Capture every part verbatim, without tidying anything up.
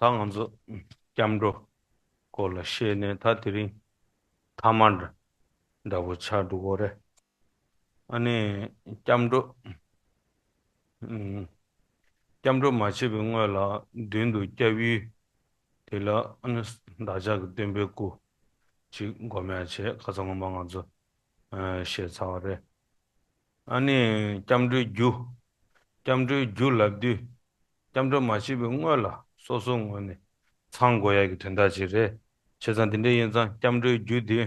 ད་ང་ཚོ་སྐྱབས་འགྲོ་སྐོར་ལ་བཤད་ནས་ད་དེ་རིང་ཐ་མ་འདྲ་འདྲ་པོ་ཆགས་འགྲོ་གི་རེད། ཨ་ནི་སྐྱབས་འགྲོ། ཨུམ། སྐྱབས་འགྲོ་མ་བྱས་པའི་སྔོན་ལ་མདུན་དུ་སྐྱབས་ཡུལ་དེ་ལ་ཨ་ནི་བདག་ཅག་གི་སྟོན་པའི་སྐུ་ཅིག་སྒོམ་ཡ་བྱས། ཁ་སང་སྔོན་མ་ང་ཚོ་ཨ་བཤད་ཚར་བ་རེད། ཨ་ནི་སྐྱབས་འགྲོའི་རྒྱུ། སྐྱབས་འགྲོའི་རྒྱུ་ལབ་དུས། སྐྱབས་འགྲོ་མ་བྱས་པའི་སྔོན་ལ་སོ་སོའི་ངོས་ནས་ཚང་དགོས་ཡ་གི་དོན་དག་ཅིག་རེད། བྱས་ཙང་དེ་འདྲ་ཡིན་ཙང་སྐྱབས་འགྲོའི་རྒྱུ་དེ་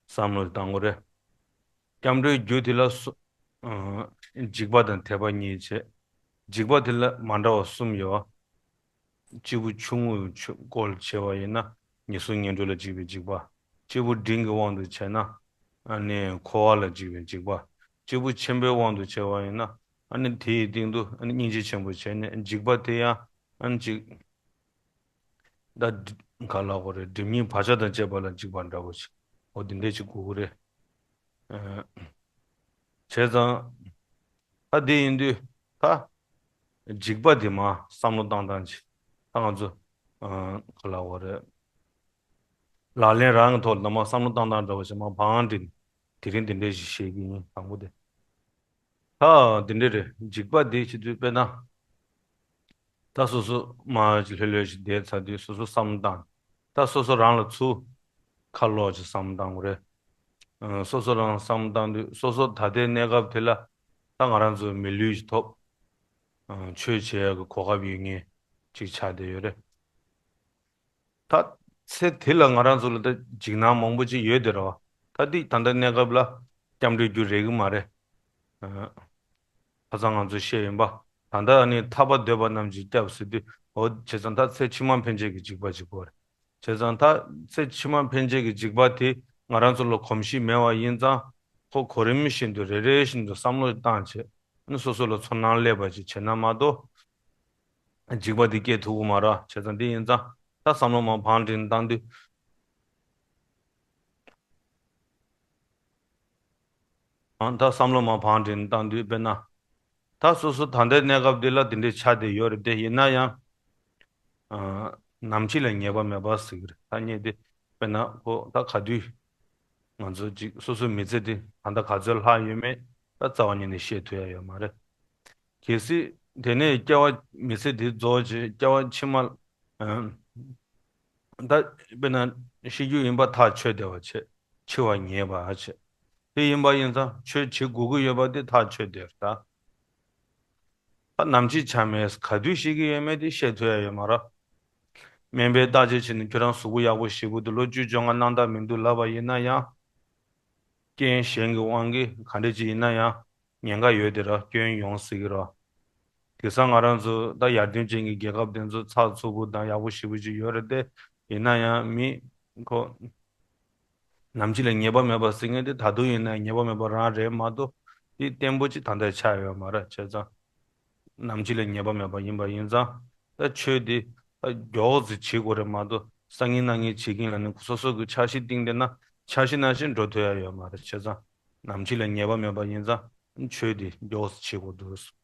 བསམ་བློ་བཏང་དགོས་རེད། སྐྱབས་འགྲོའི་རྒྱུ་དེ་ལ་སོ། ཨ། འཇིགས་པ་དང་དད་པ་གཉིས་བྱས། འཇིགས་པ་དེ་ལ་མ་འདྲ་བ་གསུམ་ཡོད། སྐྱེས་བུ་ཆུང་ངུའི་ཆོས་སྐོར་བྱས་པ་ཡིན་ན་ངན་སོང་ངན་འགྲོ་ལ་འཇིགས་པའི་འཇིགས་པ། སྐྱེས་བུ་འབྲིང་གི་དབང་དུ་བྱས་ན་ཨ་ནི་འཁོར་བ་ལ་འཇིགས་པའི་འཇིགས་པ། སྐྱེས་བུ་ཆེན་པོའི་དབང་དུ་བྱས་པ་ཡིན་ན་ཨ་ནི་དེའི་སྟེང་དུ་ཨ་ནི་སྙིང་རྗེ་ཆེན་པོ་བྱས་ནས་འཇིགས་པ་དེ་ཡང་ཨ་ནི་ཅིག་ད་ག་ལ་གོ་རེད། སྒྲིབ་གཉིས་བག་ཆགས་དང་བཅས་པ་ལ་འཇིགས་པ་འདྲ་བོ་ཞིག་འོ་དེ་འདྲས་ཅིག་དགོས་ཀྱི་རེད། ཨ། བྱས་ཙང་། ད་དེ་ཡིན་དུས་ད་འཇིགས་པ་དེ་མར་བསམ་བློ་བཏང་སྟངས་ཅིག་ད་ང་ཚོ་ཨ་ག་ལ་གོ་རེད། ལག་ལེན་རང་གི་ཐོག་ལ་མར་བསམ་བློ་བཏང་སྟངས་འདྲ་བོ་ཞིག་མར་བང་སྒྲིག་དེ་རིང་དེ་འདྲས་ཞིག་བཤད་ཀྱི་ཡིན། དང་པོ་དེ། ད་འདི་འདྲ་རེད། འཇིགས་པ་འདི་བྱེད་དུས་དཔེར་ན། ད་སོ་སོ་མར་ཅིག་ལྷོད་ལྷོད་ཅིག་བསྡད་ཚར་དུས་སོ་སོ་བསམ་བློ་བཏང་། ད་སོ་སོ་རང་ལ་ཚུར་ཁ་ལོག་ཅིག་བསམ་བློ་བཏང་དགོས་རེད། ཨ། སོ་སོ་རང་བསམ་བློ་བཏང་དུས་སོ་སོ་ད་ལྟའི་གནས་སྐབས་དེ་ལ་ད་ང་རང་ཚོ་མི་ལུས་ཅིག་ཐོབ། ཨ། ཆོས་བྱེད་ཡག་གི་གོ་སྐབས་ཡོད་མཁན་ཅིག་ཆགས་བསྡད་ཡོད་རེད། ད་ཚེ་འདི་ལ་ང་རང་ཚོ་ལ་ད་འཇིགས་སྣང་མང་པོ་ཅིག་ཡོད་དེ་རེད་བ། ད་འདི་ད་ལྟ་གནས་སྐབས་ལ་སྐྱབས་འགྲོའི་རྒྱུ་རེག་གི་མ་རེད། ཨ། ཁ་སང་ང་ཚོས་བཤད་ཡིན་པ། ད་ལྟ་ཨ་ནི་ཐར་པ་འདོད་པ་རྣམས་ཀྱི་སྐྱབས་ཟེར་དུས་འོ་བྱས་ཙང་ད་ཚེ་ཕྱི་མ་ཕན་ཆད་ཀྱི་འཇིགས་པ་ཅིག་དགོས་རེད། བྱས་ཙང་ད་ཚེ་ཕྱི་མ་ཕན་ཆད་ཀྱི་འཇིགས་པ་དེ་ང་རང་ཚོ་ལ་གོམས་གཤིས་མེད་པ་ཡིན་ཙང་ཁོ་གོ་རིམ་བཞིན་དུ་རེ་རེ་བཞིན་དུ་བསམ་བློ་བཏང་བྱས། ཨ་ནི་སོ་སོ་ལ་ཚོར་སྣང་སླེབས་པ་ཅིག་བྱས་ན་མ་གཏོགས། འཇིགས་པ་འདི་སྐྱེ་ཐུབ་ཀྱི་མ་རེད། བྱས་ཙང་འདི་ཡིན་ཙང་ད་བསམ་བློ་མར་བང་སྒྲིག་བཏང་དུས། ཨང་། ད་བསམ་བློ་མར་བང་སྒྲིག་བཏང་དུས་དཔེར་ན། ད་སོ་སོ་ད་ལྟའི་གནས་སྐབས་འདི་ལ་འདི་འདྲའི་ཆ་དེ་ཡོད་རེད་དེ། ཡིན་ན་ཡང་། ཨ། ནམ་འཆི་ལ་ངེས་པ་མེད་པ་ཟེར་གྱི་རེད། ཐ་སྙད་དེ་དཔེར་ན་ཁོ་ད་ག་དུས་ང་ཚོ་ཅིག་སོ་སོའི་མི་ཚེ་འདི་ད་ལྟ་ག་ཚོད་ལྷག་ཡོད་མེད་ད་རྩ་བ་ཉིད་ནས་ཤེས་ཐུབ་ཡ་ཡོད་མ་རེད། གལ་སྲིད་དེ་ནས་སྐྱེ་བ་མི་ཚེ་འདི་རྫོགས་བྱས་སྐྱེ་བ་ཕྱི་མ། ཨ། ད་དཔེར་ན་ཤི་རྒྱུ་ཡིན་པ་ཐག་ཆོད་བསྡད་པ་བྱས། འཆི་བ་ངེས་པ་བྱས། དེ་ཡིན་པ་ཡིན་ཙང་ཆོས་བྱེད་དགོས་ཀྱི་ཡོད་པ་དེ་ཐག་ཆོད་བསྡད་ཡོད་རེད་ད། ད་ནམ་འཆི་ཆ་མེད་ག་དུས་ཤི་གི་ཡོད་མེད་དེ་བཤད་ཐུབ་ཡ་ཡོད་མ་རེད། སྨན་པས་བརྟག་དཔྱད་བྱས་ནས་ཁྱོད་རང་གཟུགས་པོ་ཡག་པོ་ཞེ་པོ་འདུག་ལོ་བཅུ་བཅོ་ལྔ་གནང་ཐབས་མི་འདུག་ལབ་པ་ཡིན་ན་ཡང་། རྐྱེན་གཞན་གྱི་དབང་གིས་ག་འདྲ་ཅིག་ཡིན་ན་ཡང་ཉེན་ཁ་ཡོད་དེ་ར་སྐྱོན་ཡོང་སྲིད་ཀྱི་ར། དེང་སང་ང་རང་ཚོ་ད་ཡར་ཐོན་ཅན་གྱི་རྒྱལ་ཁབ་དེ་ཚོ་ཚགས་ཚུད་པོ་དང་ཡག་པོ་ཞེ་པོ་ཅིག་ཡོད་རེད་དེ། ཡིན་ན་ཡང་མི་ཁོ་ནམ་འཆི་ལ་ངེས་པ་མེད་པ་ཟེར་མཁན་དེ་ད་དུང་ཡིན་ན་ངེས་པ་མེད་པ་རང་རེད་མ་གཏོགས་དེ་བརྟན་པོ་ཅིག་ད་ལྟ་ཆགས་ཡོད་མ་རེད། བྱས་ཙང་། ནམ་འཆི་ལ་ངེས་པ་མེད་པ་ཡིན་པ་ཡིན་ཙང་། ད་ཆོས་འདི་ད་མགྱོགས་ཙམ་བྱེད་དགོས་རེད་མ་གཏོགས་སང་ཉིན་གནངས་ཉིན་བྱེད་ཀྱིན་ལ་ནི་སོ་སོ་གི་འཆར་གཞི་བཏིང་བསྡད་ན་འཆར་གཞི་ནང་བཞིན་འགྲོ་ཐུབ་ཡ་ཡོད་མ་རེད། བྱས་ཙང་ནམ་འཆི་ལ་ངེས་པ་མེད་པ་ཡིན་ཙང་ཆོས་འདི་མགྱོགས་ཙམ་བྱེད་དགོས་འདུག་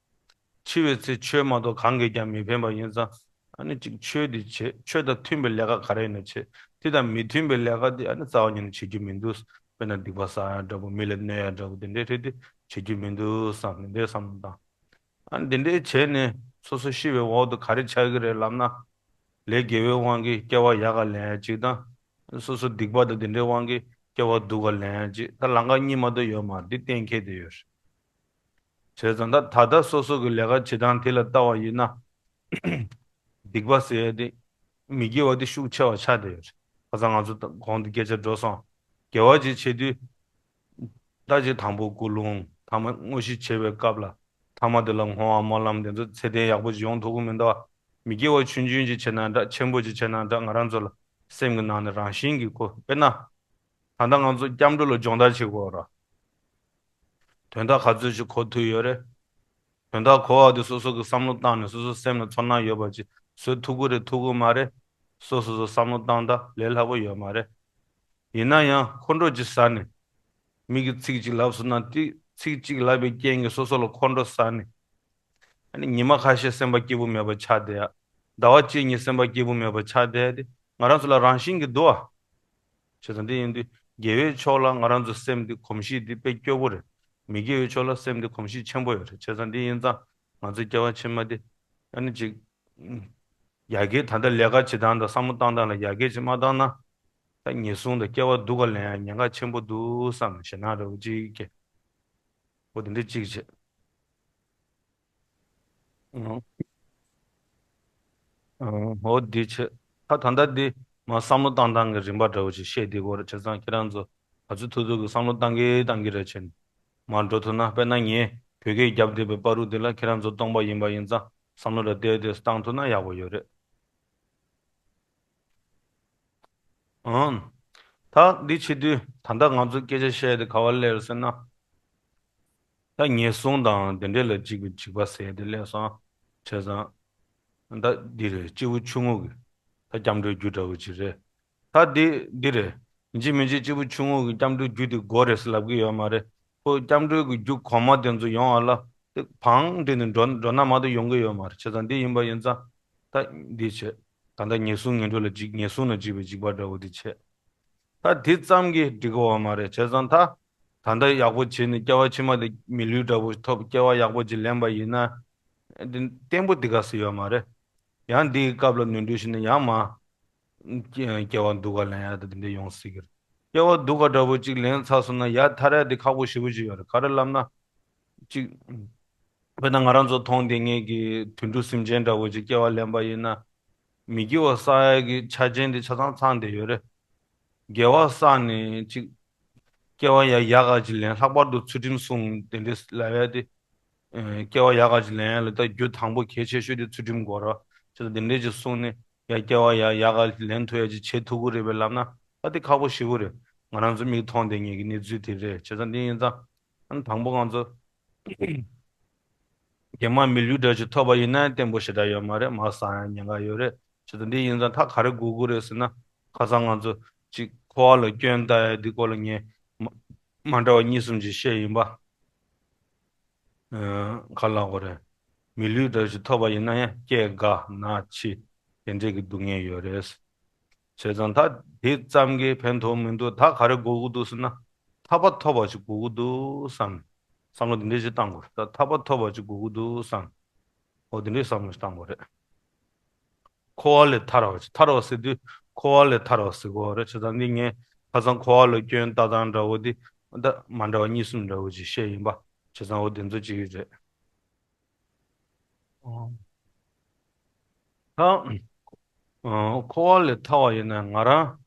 འཆི་བའི་ཚེ་ཆོས་མ་གཏོགས་གང་གིས་ཀྱང་མི་ཕན་པ་ཡིན་ཙང་ཨ་ནི་ཅིག་ཆོས་འདི་བྱེད། ཆོས་དང་མཐུན་པའི་ལས་ཀ་ག་རེ་ཡིན་ན་བྱེད། དེ་དང་མི་མཐུན་པའི་ལས་ཀ་འདི་ཨ་ནི་རྩ་བ་ཉིད་ནས་བྱེད་རྒྱུ་མི་འདུག་དཔེར་ན་སྡིག་པ་བསགས་ཡ་འདྲ་པོ་མི་ལ་གནོད་ཡ་འདྲ་པོ་དེ་འདྲའི་རེད་དེ་བྱེད་རྒྱུ་མི་འདུག་བསམ་ནས་འདྲའི་བསམ་བློ་བཏང་། ཨ་ནི་འདི་འདྲའི་བྱས་ནས་སོ་སོ་ཤི་བའི་འོག་ཏུ་ག་རེ་ཆགས་ཀྱི་རེད་ལབ་ན། ལས་དགེ་བའི་དབང་གིས་སྐྱེ་བ་ཡག་ག་ལེན་ཡ་གཅིག་དང་། སོ་སོ་སྡིག་པ་དང་འདི་འདྲའི་དབང་གིས་སྐྱེ་བ་སྡུག་ག་ལེན་ཡ་གཅིག་ད་ལམ་ཁ་གཉིས་མ་གཏོགས་ཡོད་མ་རེད། འདི་གཏན་འཁེལ་བསྡད་ཡོད་རེད། བྱས་ཙང་ད་ད་ལྟ་སོ་སོ་གི་ལས་ཀ་བྱེད་སྟངས་དེ་ལ་ལྟ་བ་ཡིན་ན། སྡིག་པ་ཟེར་ཡ་དེ་མི་དགེ་བ་དེ་ཤུགས་ཆེ་བ་ཆགས་བསྡད་ཡོད་རེད། ཁ་སང་ང་ཚོ་གོང་དུ་སྐད་ཆ་འགྲོ་སོང་། དགེ་བ་ཅིག་བྱེད་དུས། ད་ཅིག་དང་པོ་ཀུན་སློང་ཐ་མ་དངོས་གཞི་བྱེད་པའི་སྐབས་ལ་ཐ་མ་དེ་ལ་བསྔོ་བ་སྨོན་ལམ་དེ་ཚོ་ཚད་ལྡན་ཡག་པོ་ཅིག་ཡོང་ཐུབ་ཀྱི་མི་འདུག་མི་དགེ་བ་ཆུང་ཆུང་ཅིག་བྱས་ན་འདྲ་ཆེན་པོ་ཅིག་བྱས་ན་འདྲ་ང་རང་ཚོ་ལ་སེམས་ཀྱི་ནང་ནས་རང་བཞིན་གྱིས་གོ་དཔེར་ན། ད་ལྟ་ང་ཚོ་སྐྱབས་འགྲོ་ལ་སྦྱོང་བརྡར་བྱེད་དགོས་ར། དོན་དག་ག་ཚོད་ཅིག་གོ་ཐུབ་ཡོད་རེད། དོན་དག་གོ་བ་དེ་སོ་སོ་གི་བསམ་བློ་བཏང་ནས་སོ་སོ་སེམས་ལ་ཚོར་སྣང་ཡོད་པ་ཅིག་བཟོ་ཐུབ་ཀྱི་རེད་ཐུབ་ཀྱི་མ་རེད། སོ་སོ་སོ་བསམ་བློ་བཏང་ད་ལས་སླ་པོ་ཡོད་མ་རེད། ཡིན་ན་ཡང་ཁོང་ཁྲོ་ཅིག་ཟ་ནས། མི་གིས་ཚིག་ཅིག་ལབ་སོང་ན་དེ་ཚིག་ཅིག་ལབ་པའི་རྐྱེན་གྱིས་སོ་སོ་ལ་ཁོང་ཁྲོ་ཟ་ནས། ཨ་ནི་ཉི་མ་ཁ་ཤས་སེམས་པ་སྐྱིད་པོ་མེད་པ་ཆགས་བསྡད་ཡ། ཟླ་བ་གཅིག་གཉིས་སེམས་པ་སྐྱིད་པོ་མེད་པ་ཆགས་བསྡད་དེ་ང་རང་ཚོ་ལ་རང་བཞིན་གྱིས་འདུག་ཨ། བྱས་ཙང་དེ་ཡིན་དུས་དགེ་བའི་ཕྱོགས་ལ་ང་རང་ཚོ་སེམས་འདི་གོམས་གཤིས་འདི་དཔེ་སྐྱོ་པོ་རེད། མི་དགེ་བའི་ཕྱོགས་ལ་སེམས་འདི་གོམས་གཤིས་ཆེན་པོ་ཡོད་རེད། བྱས་ཙང་འདི་ཡིན་ཙང་ང་ཚོའི་སྐྱེ་བ་ཕྱི་མ་འདི་ཨ་ནི་ཅིག་ཡར་རྒྱས། ད་ལྟ་ལས་ཀ་བྱེད་སྟངས་དང་བསམ་བློ་བཏང་སྟངས་ལ་ཡར་རྒྱས་ཅིག་མ་བཏང་ན་ད་ངན་སོང་དང་སྐྱེ་བ་སྡུག་ག་ལེན་ཡ་ཉེན་ཁ་ཆེན་པོ་འདུག་བསམ་ཞེ་ན་རེ་བ་ཅིག་སྐྱེ། འོ་དེ་འདྲ་ཅིག་བྱེད། ཨང་། ཨང་། འོ་འདི་བྱེད། ད་ད་ལྟ་འདི་མ་བསམ་བློ་བཏང་སྟངས་ཀྱི་རིམ་པ་འདྲ་བོ་ཞིག་བཤད་འདི་གོ་ར། བྱས་ཙང་ཁྱེད་རང་ཚོ་ག་ཚོད་ཐུབ་ཐུབ་ཀྱི་བསམ་བློ་བཏང་གི་བཏང་གི་རེ་བྱས་ནས་མ་འགྲོ་ཐུབ་ན། དཔེར་ན་ངས་བོད་སྐད་རྒྱབ་བསྡད་པའི་བར་དུ་འདི་ལ་ཁྱེད་རང་ཚོ་སྟོང་པ་ཡིན་པ་ཡིན་ཙང་བསམ་བློ་ར་བཏང་བཏང་བཏང་ཐུབ་ན་ཡག་པོ་ཡོད་རེད། ཨང་། ད་འདི་བྱེད་དུས་ད་ལྟ་ང་ཚོ་སྐད་ཆ་བཤད་དེ་ག་བ་སླེབས་ཟེར་ན། ད་ངན་སོང་དང་དེ་འདྲས་ལ་འཇིགས་པའི་འཇིགས་པ་ཟེར་དེ་སླེབས་སོང་། བྱས་ཙང་ད་འདི་རེད། སྐྱེས་བུ་ཆུང་ངུ་གི་ད་སྐྱབས་འགྲོའི་རྒྱུ་འདྲ་བོ་ཅིག་རེད། ད་འདི་འདི་རེད། ཡིན་གཅིག་མིན་གཅིག་སྐྱེས་བུ་ཆུང་ངུ་གི་སྐྱབས་འགྲོའི་རྒྱུ་དེ་དགོས་རེད་ཟེར་ལབ་ཀྱི་ཡོད་མ་རེད། ཁོ་སྐྱབས་འགྲོའི་གི་རྒྱུ་གོང་མ་དེ་ཚོ་ཡོང་བ་ལ་དེ་བང་འགྲིལ་ནས་འགྲོ་འགྲོ་ན་མ་གཏོགས་ཡོང་གི་ཡོད་མ་རེད། བྱས་ཙང་འདི་ཡིན་པ་ཡིན་ཙང་ད་འདི་བྱེད། ད་ལྟ་ངན་སོང་ངན་འགྲོ་ལ་འཇིགས། ངན་སོང་ལ་འཇིགས་པའི་འཇིགས་པ་འདྲ་བོ་འདི་བྱེད། ད་དེ་ཙམ་གྱིས་འགྲིག་གི་ཡོད་མ་རེད། བྱས་ཙང་ད་ད་ལྟ་ཡག་པོ་བྱས་ནས་སྐྱེ་བ་ཕྱི་མ་དེ་མི་ལུས་འདྲ་བོ་ཐོབ། སྐྱེ་བ་ཡག་པོ་ཅིག་ལེན་པ་ཡིན་ན་དེ་བརྟན་པོ་དེ་ག་སུ་ཡོད་མ་རེད། ཡང་འདིའི་སྐབས་ལ་ནོར་འཁྲུལ་ཞིག་ནི་ཡང་མ་སྐྱེ་སྐྱེ་བ་སྡུག་ག་ལེན་ཡ་དེ་འདྲ་ཡོང་སྲིད་ཀྱི་རེད། སྐྱེ་བ་སྡུག་ག་འདྲ་བོ་ཅིག་ལེན་ཚར་སོང་ན་ཡར་ཐར་ཡ་དེ་ཁག་པོ་ཞེ་པོ་ཅིག་ཡོད་རེད། ག་རེ་ལབ་ན་ཅིག་དཔེར་ན་ང་རང་ཚོ་མཐོང་བསྡད་མཁན་གྱི་དུད་འགྲོ་སེམས་ཅན་འདྲ་བོ་ཅིག་སྐྱེ་བ་ལེན་པ་ཡིན་ན། མི་དགེ་བ་བསགས་ཡ་གི་ཆ་རྐྱེན་དེ་ཆ་ཚང་ཚང་བསྡད་ཡོད་རེད། དགེ་བ་བསགས་ནས་ཅིག་སྐྱེ་བ་ཡ་ཡག་ག་ཅིག་ལེན། ལྷག་པར་དུ་ཚུལ་ཁྲིམས་སྲུང་དེ་འདྲ་ལབ་ཡ་དེ། ཨ། སྐྱེ་བ་ཡག་ག་ཅིག་ལེན་ཡ་ལ་ད་རྒྱུ་དང་པོ་གལ་ཆེ་ཤོས་དེ་ཚུལ་ཁྲིམས་དགོས་ར། བྱས་ཙང་དེ་འདྲ་ཅིག་སྲུང་ནས་ཡ་སྐྱེ་བ་ཡ་ཡག་ག་ལེན་ཐུབ་ཡ་ཅིག་བྱེད་ཐུབ་ཀྱི་རེད་པས་ལབ་ན་ད་དེ་ཁག་པོ་ཞེ་པོ་རེད། ང་རང་ཚོ་མིག་མཐོང་བསྡད་མཁན་གྱི་གནས་ཚུལ་དེ་རེད། བྱས་ཙང་དེ་ཡིན་ཙང་ཨ་ནི་དང་པོ་ང་ཚོ་རྗེས་མ་མི་ལུས་འདྲ་ཅིག་ཐོབ་པ་ཡིན་ན་བརྟན་པོ་ཞེ་དྲག་ཡོད་མ་རེད། མར་ཟག་ཡ་ཉེན་ཁ་ཡོད་རེད། བྱས་ཙང་འདི་ཡིན་ཙང་ད་ག་རེ་དགོས་ཀྱི་རེད་ཟེར་ན། ཁ་སང་ང་ཚོ་ཅིག་འཁོར་བ་ལ་སྐྱོན་བཏགས་ཡ་འདི་སྐོར་ལ་ངས་མ་མ་འདྲ་བ་གཉིས་གསུམ་ཅིག་བཤད་ཡིན་པ། ཨ། ག་ལབ་དགོས་རེད། མི་ལུས་འདྲ་ཅིག་ཐོབ་པ་ཡིན་ན་ཡང་སྐྱེ་རྒ་ན་འཆི་དེ་འདྲས་ཀྱི་སྡུག་བསྔལ་ཡོད་རེད། བྱས་ཙང་ད་དེ་ཙམ་གྱིས་ཕན་ཐོགས་མི་འདུག་ད་ག་རེ་དགོས་ཀྱི་འདུག་ཟེར་ན། ཐར་པ་ཐོབ་པ་ཅིག་དགོས་ཀྱི་འདུག་བསམ། བསམ་བློ་འདི་འདྲ་ཞིག་བཏང་དགོས། ད་ཐར་པ་ཐོབ་པ་ཅིག་དགོས་ཀྱི་འདུག་བསམ། འོ་དེ་འདྲའི་བསམ་བློ་ཞིག་བཏང་དགོས་རེད། འཁོར་བ་ལས་ཐར་བ་ཅིག་ཐར་བ་ཟེར་དུས་འཁོར་བ་ལས་ཐར་བ་ཟེར་དགོས་རེད། བྱས་ཙང་འདི་ངས་ཁ་སང་འཁོར་བ་ལ་སྐྱོན་བཏགས་སྟངས་འདྲ་བོ་འདི་ད་མ་འདྲ་བ་གཉིས་གསུམ་འདྲ་བོ་ཅིག་བཤད་ཡིན་པ། བྱས་ཙང་འོ་དེ་ཚོ་ཅིག་རེད། ཨོ། ད། ཨོ། འཁོར་བ་ལས་ཐར་བ་ཡིན་ན་ང་རང་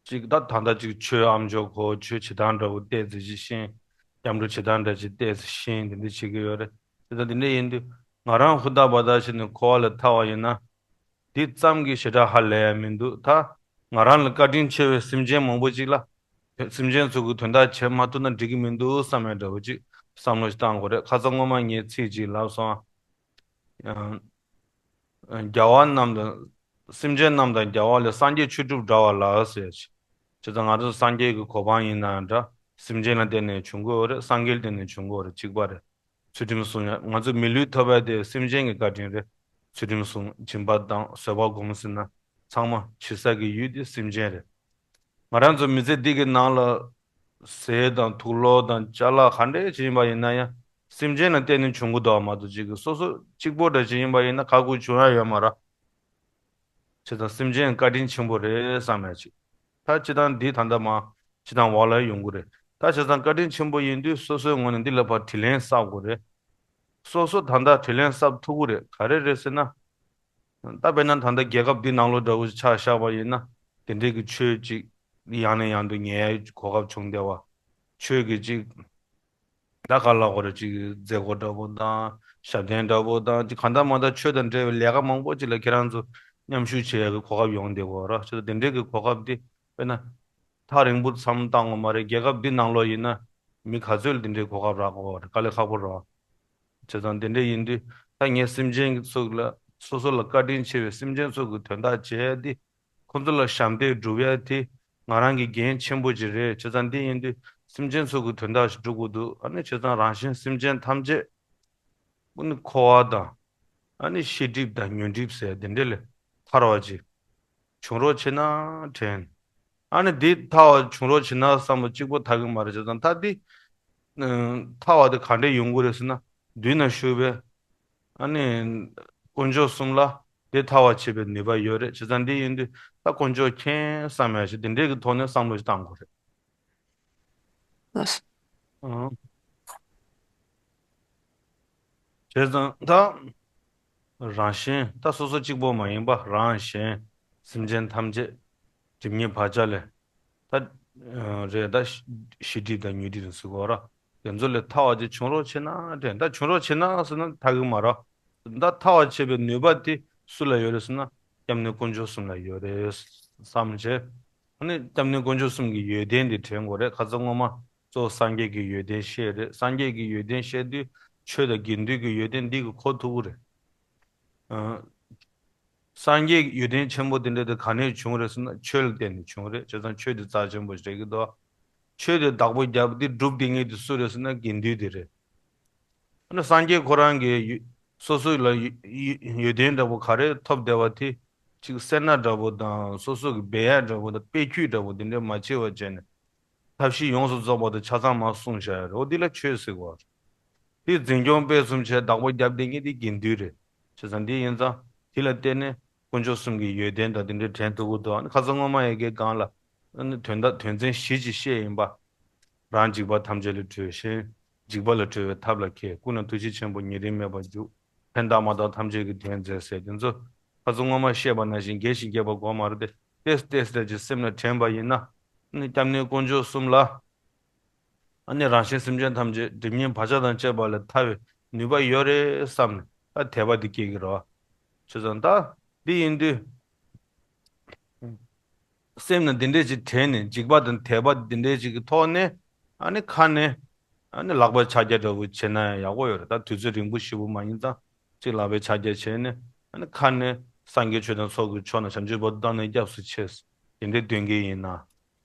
ཅིག་ད་ད་ལྟ་ཅིག་ཆོས་ཨ་མཆོག་གོ་ཆོས་བྱེད་སྟངས་འདྲ་བོ་ཏོག་ཙམ་ཅིག་ཤེས། སྐྱབས་འགྲོ་བྱེད་སྟངས་འདྲ་ཅིག་ཏོག་ཙམ་ཤེས། འདི་འདྲ་བྱེད་ཀྱི་ཡོད་རེད། དེ་ད་འདི་འདྲ་ཡིན་དུས་ང་རང་ཧུར་ཐག་འབད་ཐག་བྱས་ནས་འཁོར་བ་ལས་ཐར་བ་ཡིན་ན། འདི་ཙམ་གྱིས་ཞེ་དྲག་ཧ་ལས་ཡ་མི་འདུག་ད་ང་རང་ལས་བཀའ་དྲིན་ཆེ་བའི་སེམས་ཅན་མང་པོ་ཅིག་ལ། སེམས་ཅན་ཚོ་གི་དོན་དག་བྱེད་མ་ཐུབ་ན་འགྲིག་གི་མི་འདུག་བསམ་ཡ་འདྲ་བོ་ཅིག་བསམ་བློ་ཞིག་བཏང་དགོས་རེད། ཁ་སང་སྔོན་མ་ངས་ཚིག་ཅིག་ལབ་སོང་། ཨ། རྒྱལ་བ་རྣམས་དང་། སེམས་ཅན་རྣམས་དང་རྒྱལ་བ་ལས། སངས་རྒྱས་ཆོས་སྒྲུབ་འདྲ་བ་ལགས་ཟེར། བྱས་ཙང་ང་ཚོ་སངས་རྒྱས་ཀྱི་གོ་འཕང་ཡིན་ན་འདྲ། སེམས་ཅན་ལ་བརྟེན་ནས་བྱུང་གི་ཡོད་རེད། སངས་རྒྱས་ལ་བརྟེན་ནས་བྱུང་གི་ཡོད་རེད། གཅིག་པ་རེད། ཚུལ་ཁྲིམས་སྲུང་ཡ། ང་ཚོ་མི་ལུས་ཐོབ་ཡ་དེ་སེམས་ཅན་གྱི་བཀའ་དྲིན་རེད། ཚུལ་ཁྲིམས་སྲུང་། སྦྱིན་པ་བཏང་། བཟོད་པ་སྒོམ་ཟེར་ན་ཚང་མ་ཕྱི་ས་གི་ཡུལ་དེ་སེམས་ཅན་རེད། ང་རང་ཚོ་མི་ཚེ་འདི་གི་ནང་ལ་ཟས་དང་དུག་ལོག་དང་ཅ་ལག་ག་འདྲས་ཅིག་ཡིན་པ་ཡིན་ན་ཡང་སེམས་ཅན་ལ་བརྟེན་ནས་བྱུང་གི་འདུག་མ་གཏོགས་ཅིག་གི་སོ་སོ་གཅིག་པོ་འདྲ་ཅིག་ཡིན་པ་ཡིན་ན་ཁག་པོ་བྱུང་ཡ་ཡོད་མ་རེད། བྱས་ཙང་སེམས་ཅན་བཀའ་དྲིན་ཆེན་པོ་རེད་བསམ་ཡ་ཅིག་ད་སྤྱིར་བཏང་འདི་ད་ལྟ་མ་སྤྱིར་བཏང་འོག་ལ་ཡོང་གི་རེད། ད་བྱས་ཙང་བཀའ་དྲིན་ཆེན་པོ་ཡིན་དུས་སོ་སོའི་ངོས་ནས་འདི་ལ་ཕར་དྲིན་ལན་གསབ་དགོས་རེད། སོ་སོ་ད་ལྟ་དྲིན་ལན་གསབ་ཐུབ་ཀྱི་རེད། ག་རེ་རེད་ཟེར་ན། ད་དཔེར་ན་ད་ལྟ་རྒྱལ་ཁབ་འདི་ནང་ལོགས་འདྲ་བོ་ཆ་བཞག་པ་ཡིན་ན་དེ་འདྲའི་གི་ཆོས་ཅིག་ཡང་ནས་ཡང་དུ་ཉན་ཡའི་གོ་སྐབས་བྱུང་བསྡད་པ། ཆོས་ཀྱི་ཅིག་ད་ག་ལ་གོ་རེ་ཅིག་མཛད་སྒོ་འདྲ་བོ་དང་ཞབས་བརྟན་འདྲ་བོ་དང་ཅིག་གང་ལྟར་མ་ལྟར་ཆོས་དང་འབྲེལ་བའི་ལས་ཀ་མང་པོ་ཅིག་ལ་ཁྱེད་རང་ཚོ་མཉམ་ཞུགས་བྱེད་ཡ་གི་གོ་སྐབས་ཡོང་བསྡད་ཀྱི་ཡོད་རེད། ཆོས་དང་དེ་འདྲའི་གི་གོ་སྐབས་འདི་དཔེར་ན་ཐག་རིང་པོ་མཚམས་བཏང་དགོས་མ་རེད། རྒྱལ་ཁབ་འདི་ནང་ལོགས་ཡིན་ན་མི་ག་ཚོད་ལ་དེ་འདྲའི་གོ་སྐབས་རག་གི་ཡོད་རེད། དཀའ་ལས་ཁག་པོ་རེད། བྱས་ཙང་དེ་འདྲ་ཡིན་དུས་ད་ངས་སེམས་ཅན་གྱི་ཚོགས་ལ་སོ་སོ་ལ་བཀའ་དྲིན་ཆེ་བའི་སེམས་ཅན་ཚོགས་ཀྱི་དོན་དག་བྱས་ཏེ་ཁོ་ཚོ་ལ་ཞབས་འདེགས་སྒྲུབ་ཡ་དེ་ང་རང་གི་འགན་ཆེན་པོ་ཅིག་རེད། བྱས་ཙང་འདི་ཡིན་དུས་སེམས་ཅན་ཚོགས་ཀྱི་དོན་དག་ཞིག་སྒྲུབ་དགོས་འདུག་ཨ་ནི་བྱས་ཙང་རང་གཞན་སེམས་ཅན་ཐམས་ཅད་ཀུན་ནས་འཁོར་བ་དང་ ཨ་ནི་ཤེས་སྒྲིབ་དང་ཉོན་སྒྲིབ་ཟེར་དེ་འདྲ་ལས་ཐར་བ་ཅིག་བྱུང་རོགས་བྱེད་ན་དྲན། ཨ་ནི་འདི་ཐར་བ་བྱུང་རོགས་བྱེད་ན་བསམ་བློ་གཅིག་པོ་ཐར་གི་མ་རེད། བྱས་ཙང་ད་འདི་ཐར་བ་དེ་ག་འདྲས་ཡོང་གི་རེད་ཟེར་ན། མདུན་ན་བཞུགས་པའི་ཨ་ནི་དཀོན་མཆོག་གསུམ་ལ་དེ་ཐར་བར་བྱེད་པའི་ནུས་པ་ཡོད་རེད། བྱས་ཙང་འདི་ཡིན་དུས་ད་དཀོན་མཆོག་མཁྱེན་བསམ་ཡ་ཞིག་དེ་འདྲས་ཀྱི་ཐོག་ནས་བསམ་བློ་ཞིག་བཏང་དགོས་རེད། ལགས་སོ། ཨང་། བྱས་ཙང་ད་རང་གཞན་ད་སོ་སོ་གཅིག་པོ་མ་ཡིན་པ་རང་གཞན་སེམས་ཅན་ཐམས་ཅད་སྒྲིབ་གཉིས་བག་ཆགས་ལས་ད་རེད། ད་ཤེས་སྒྲིབ་དང་ཉོན་སྒྲིབ་དང་ཟེར་གོ་ར། དེ་ཚོ་ལས་ཐར་བ་ཅིག་བྱུང་རོགས་བྱེད་ན་དྲན། ད་བྱུང་རོགས་བྱེད་ན་ཟེར་ན་ཐར་གི་མ་རེད། ད་ཐར་བར་བྱེད་པའི་ནུས་པ་དེ་སུ་ལ་ཡོད་རེད་ཟེར་ན་སྐྱབས་གནས་དཀོན་མཆོག་གསུམ་ལ་ཡོད་རེད་བསམ་བྱས། ཨ་ནི་སྐྱབས་གནས་དཀོན་མཆོག་གསུམ་གྱི་ཡོན་ཏན་དེ་དྲན་དགོས་རེད། ཁ་སང་སྔོན་མ་གཙོ་བོ་སངས་རྒྱས་ཀྱི་ཡོན་ཏན་བཤད་རེད། སངས་རྒྱས་ཀྱི་ཡོན་ཏན་བཤད་དུས་ཆོས་དང་དགེ་འདུན་གྱི་ཡོན་ཏན་འདི་གི་གོ་ཐུབ་ཀྱི་རེད། ཨ། སངས་རྒྱས་ཀྱི་ཡོན་ཏན་ཆེན་པོ་དེ་འདྲ་དེ་ག་ནས་བྱུང་རེད་ཟེར་ན་ཆོས་ལ་བརྟེན་ནས་བྱུང་རེད། བྱས་ཙང་ཆོས་དེ་རྩ་ཆེན་པོ་ཞིག་རེད་ཀྱི་འདུག་ཆོས་དེ་བདག་པོ་རྒྱབ་དེ་སྒྲུབ་བསྡད་མཁན་དེ་སུ་རེད་ཟེར་ན་དགེ་འདུན་དེ་རེད། ཨ་ནི་སངས་རྒྱས་ཁོ་རང་གིས་ཡོ་སོ་སོ་ལ་ཡོ་ཡོ་ཡོན་ཏན་འདྲ་པོ་ག་རེ་ཐོབ་བསྡད་པ་དེ་ཅིག་སེར་སྣ་འདྲ་པོ་དང་སོ་སོ་གི་སྦས་ཡག་འདྲ་པོ་དང་དཔེ་བརྒྱུད་འདྲ་པོ་དེ་འདྲ་མ་བྱེད་པ་བྱས་ནས་ཐབས་ཤེས་ཡོངས་སུ་རྫོགས་པ་དང་ཆ་ཚང་མར་གསུངས་བཞག་ཡོད་རེད། འོ་འདི་ལ་ཆོས་ཟེར་གོ་རེད། དེ་འཛིན་སྐྱོང་སྤེལ་གསུམ་བྱས་བདག་པོ་རྒྱབ་བསྡད་མཁན་དེ་དགེ་འདུན་རེད། བྱས་ཙང་འདི་ཡིན་ཙང་དེ་ལ་བརྟེན་ནས་དཀོན་མཆོག་གསུམ་གྱི་ཡོན་ཏན་དང་དེ་འདྲའི་དྲན་ཐུབ་ཀྱི་འདུག་ཨ་ནི་ཁ་སང་སྔོན་མ་ཡ་གིའི་སྒང་ལ་ཨ་ནི་དོན་དག་དོན་ཚན་བཞི་ཅིག་བཤད་ཡིན་པ། རང་འཇིགས་པ་ཐམས་ཅད་ལས་གྲོལ། གཞན་འཇིགས་པ་ལས་གྲོལ་བའི་ཐབས་ལ་མཁས། ཀུན་ནས་ཐུགས་རྗེ་ཆེན་པོ་ཉེ་རིང་མེད་པར་འཇུག་ཕན་བཏགས་མ་བཏགས་ཐམས་ཅད་ཀྱི་དོན་མཛད་ཟེར་དེ་ཚོ་ཁ་སང་སྔོན་མ་བཤད་པ་ནང་བཞིན་རྒྱས་ཤིང་རྒྱས་པ་གོ་མ་རེད་དེ། ཏེས་ཏེས་ཏེས་ཀྱི་སེམས་ལ་དྲན་པ་ཡིན་ན་ཨ་ནི་སྐྱབས་གནས་དཀོན་མཆོག་གསུམ་ལ་ཨ་ནི་རང་གཞན་སེམས་ཅན་ཐམས་ཅད་སྒྲིབ་གཉིས་བག་ཆགས་དང་བཅས་པ་ལས་ཐར་བའི་ནུས་པ་ཡོད་རེད་བསམ་ནས་ད་དད་པ་འདི་སྐྱེ་གི་རེད་བ། བྱས་ཙང་ད་འདི་ཡིན་དུས། སེམས་ལ་འདི་འདྲས་ཅིག་དྲན་ནས་འཇིགས་པ་དང་དད་པ་འདི་འདྲས་ཅིག་གི་ཐོག་ནས་ཨ་ནི་ཁ་ནས་ཨ་ནི་ལག་པའི་ཕྱག་རྒྱ་འདྲ་བོ་བྱས་ན་ཡག་པོ་ཡོད་རེད། ད་དུས་ཚོད་རིང་པོ་ཞེ་པོ་མ་ཡིན་ཙང་ཅིག་ལག་པའི་ཕྱག་རྒྱ་བྱས་ནས་ཨ་ནི་ཁ་ནས་སངས་རྒྱས་ཆོས་དང་ཚོགས་ཀྱི་མཆོག་རྣམས་བྱང་ཆུབ་བར་དུ་བདག་ནི་སྐྱབས་སུ་མཆི། དེ་འདྲས་འདོན་གྱི་ཡིན་ན།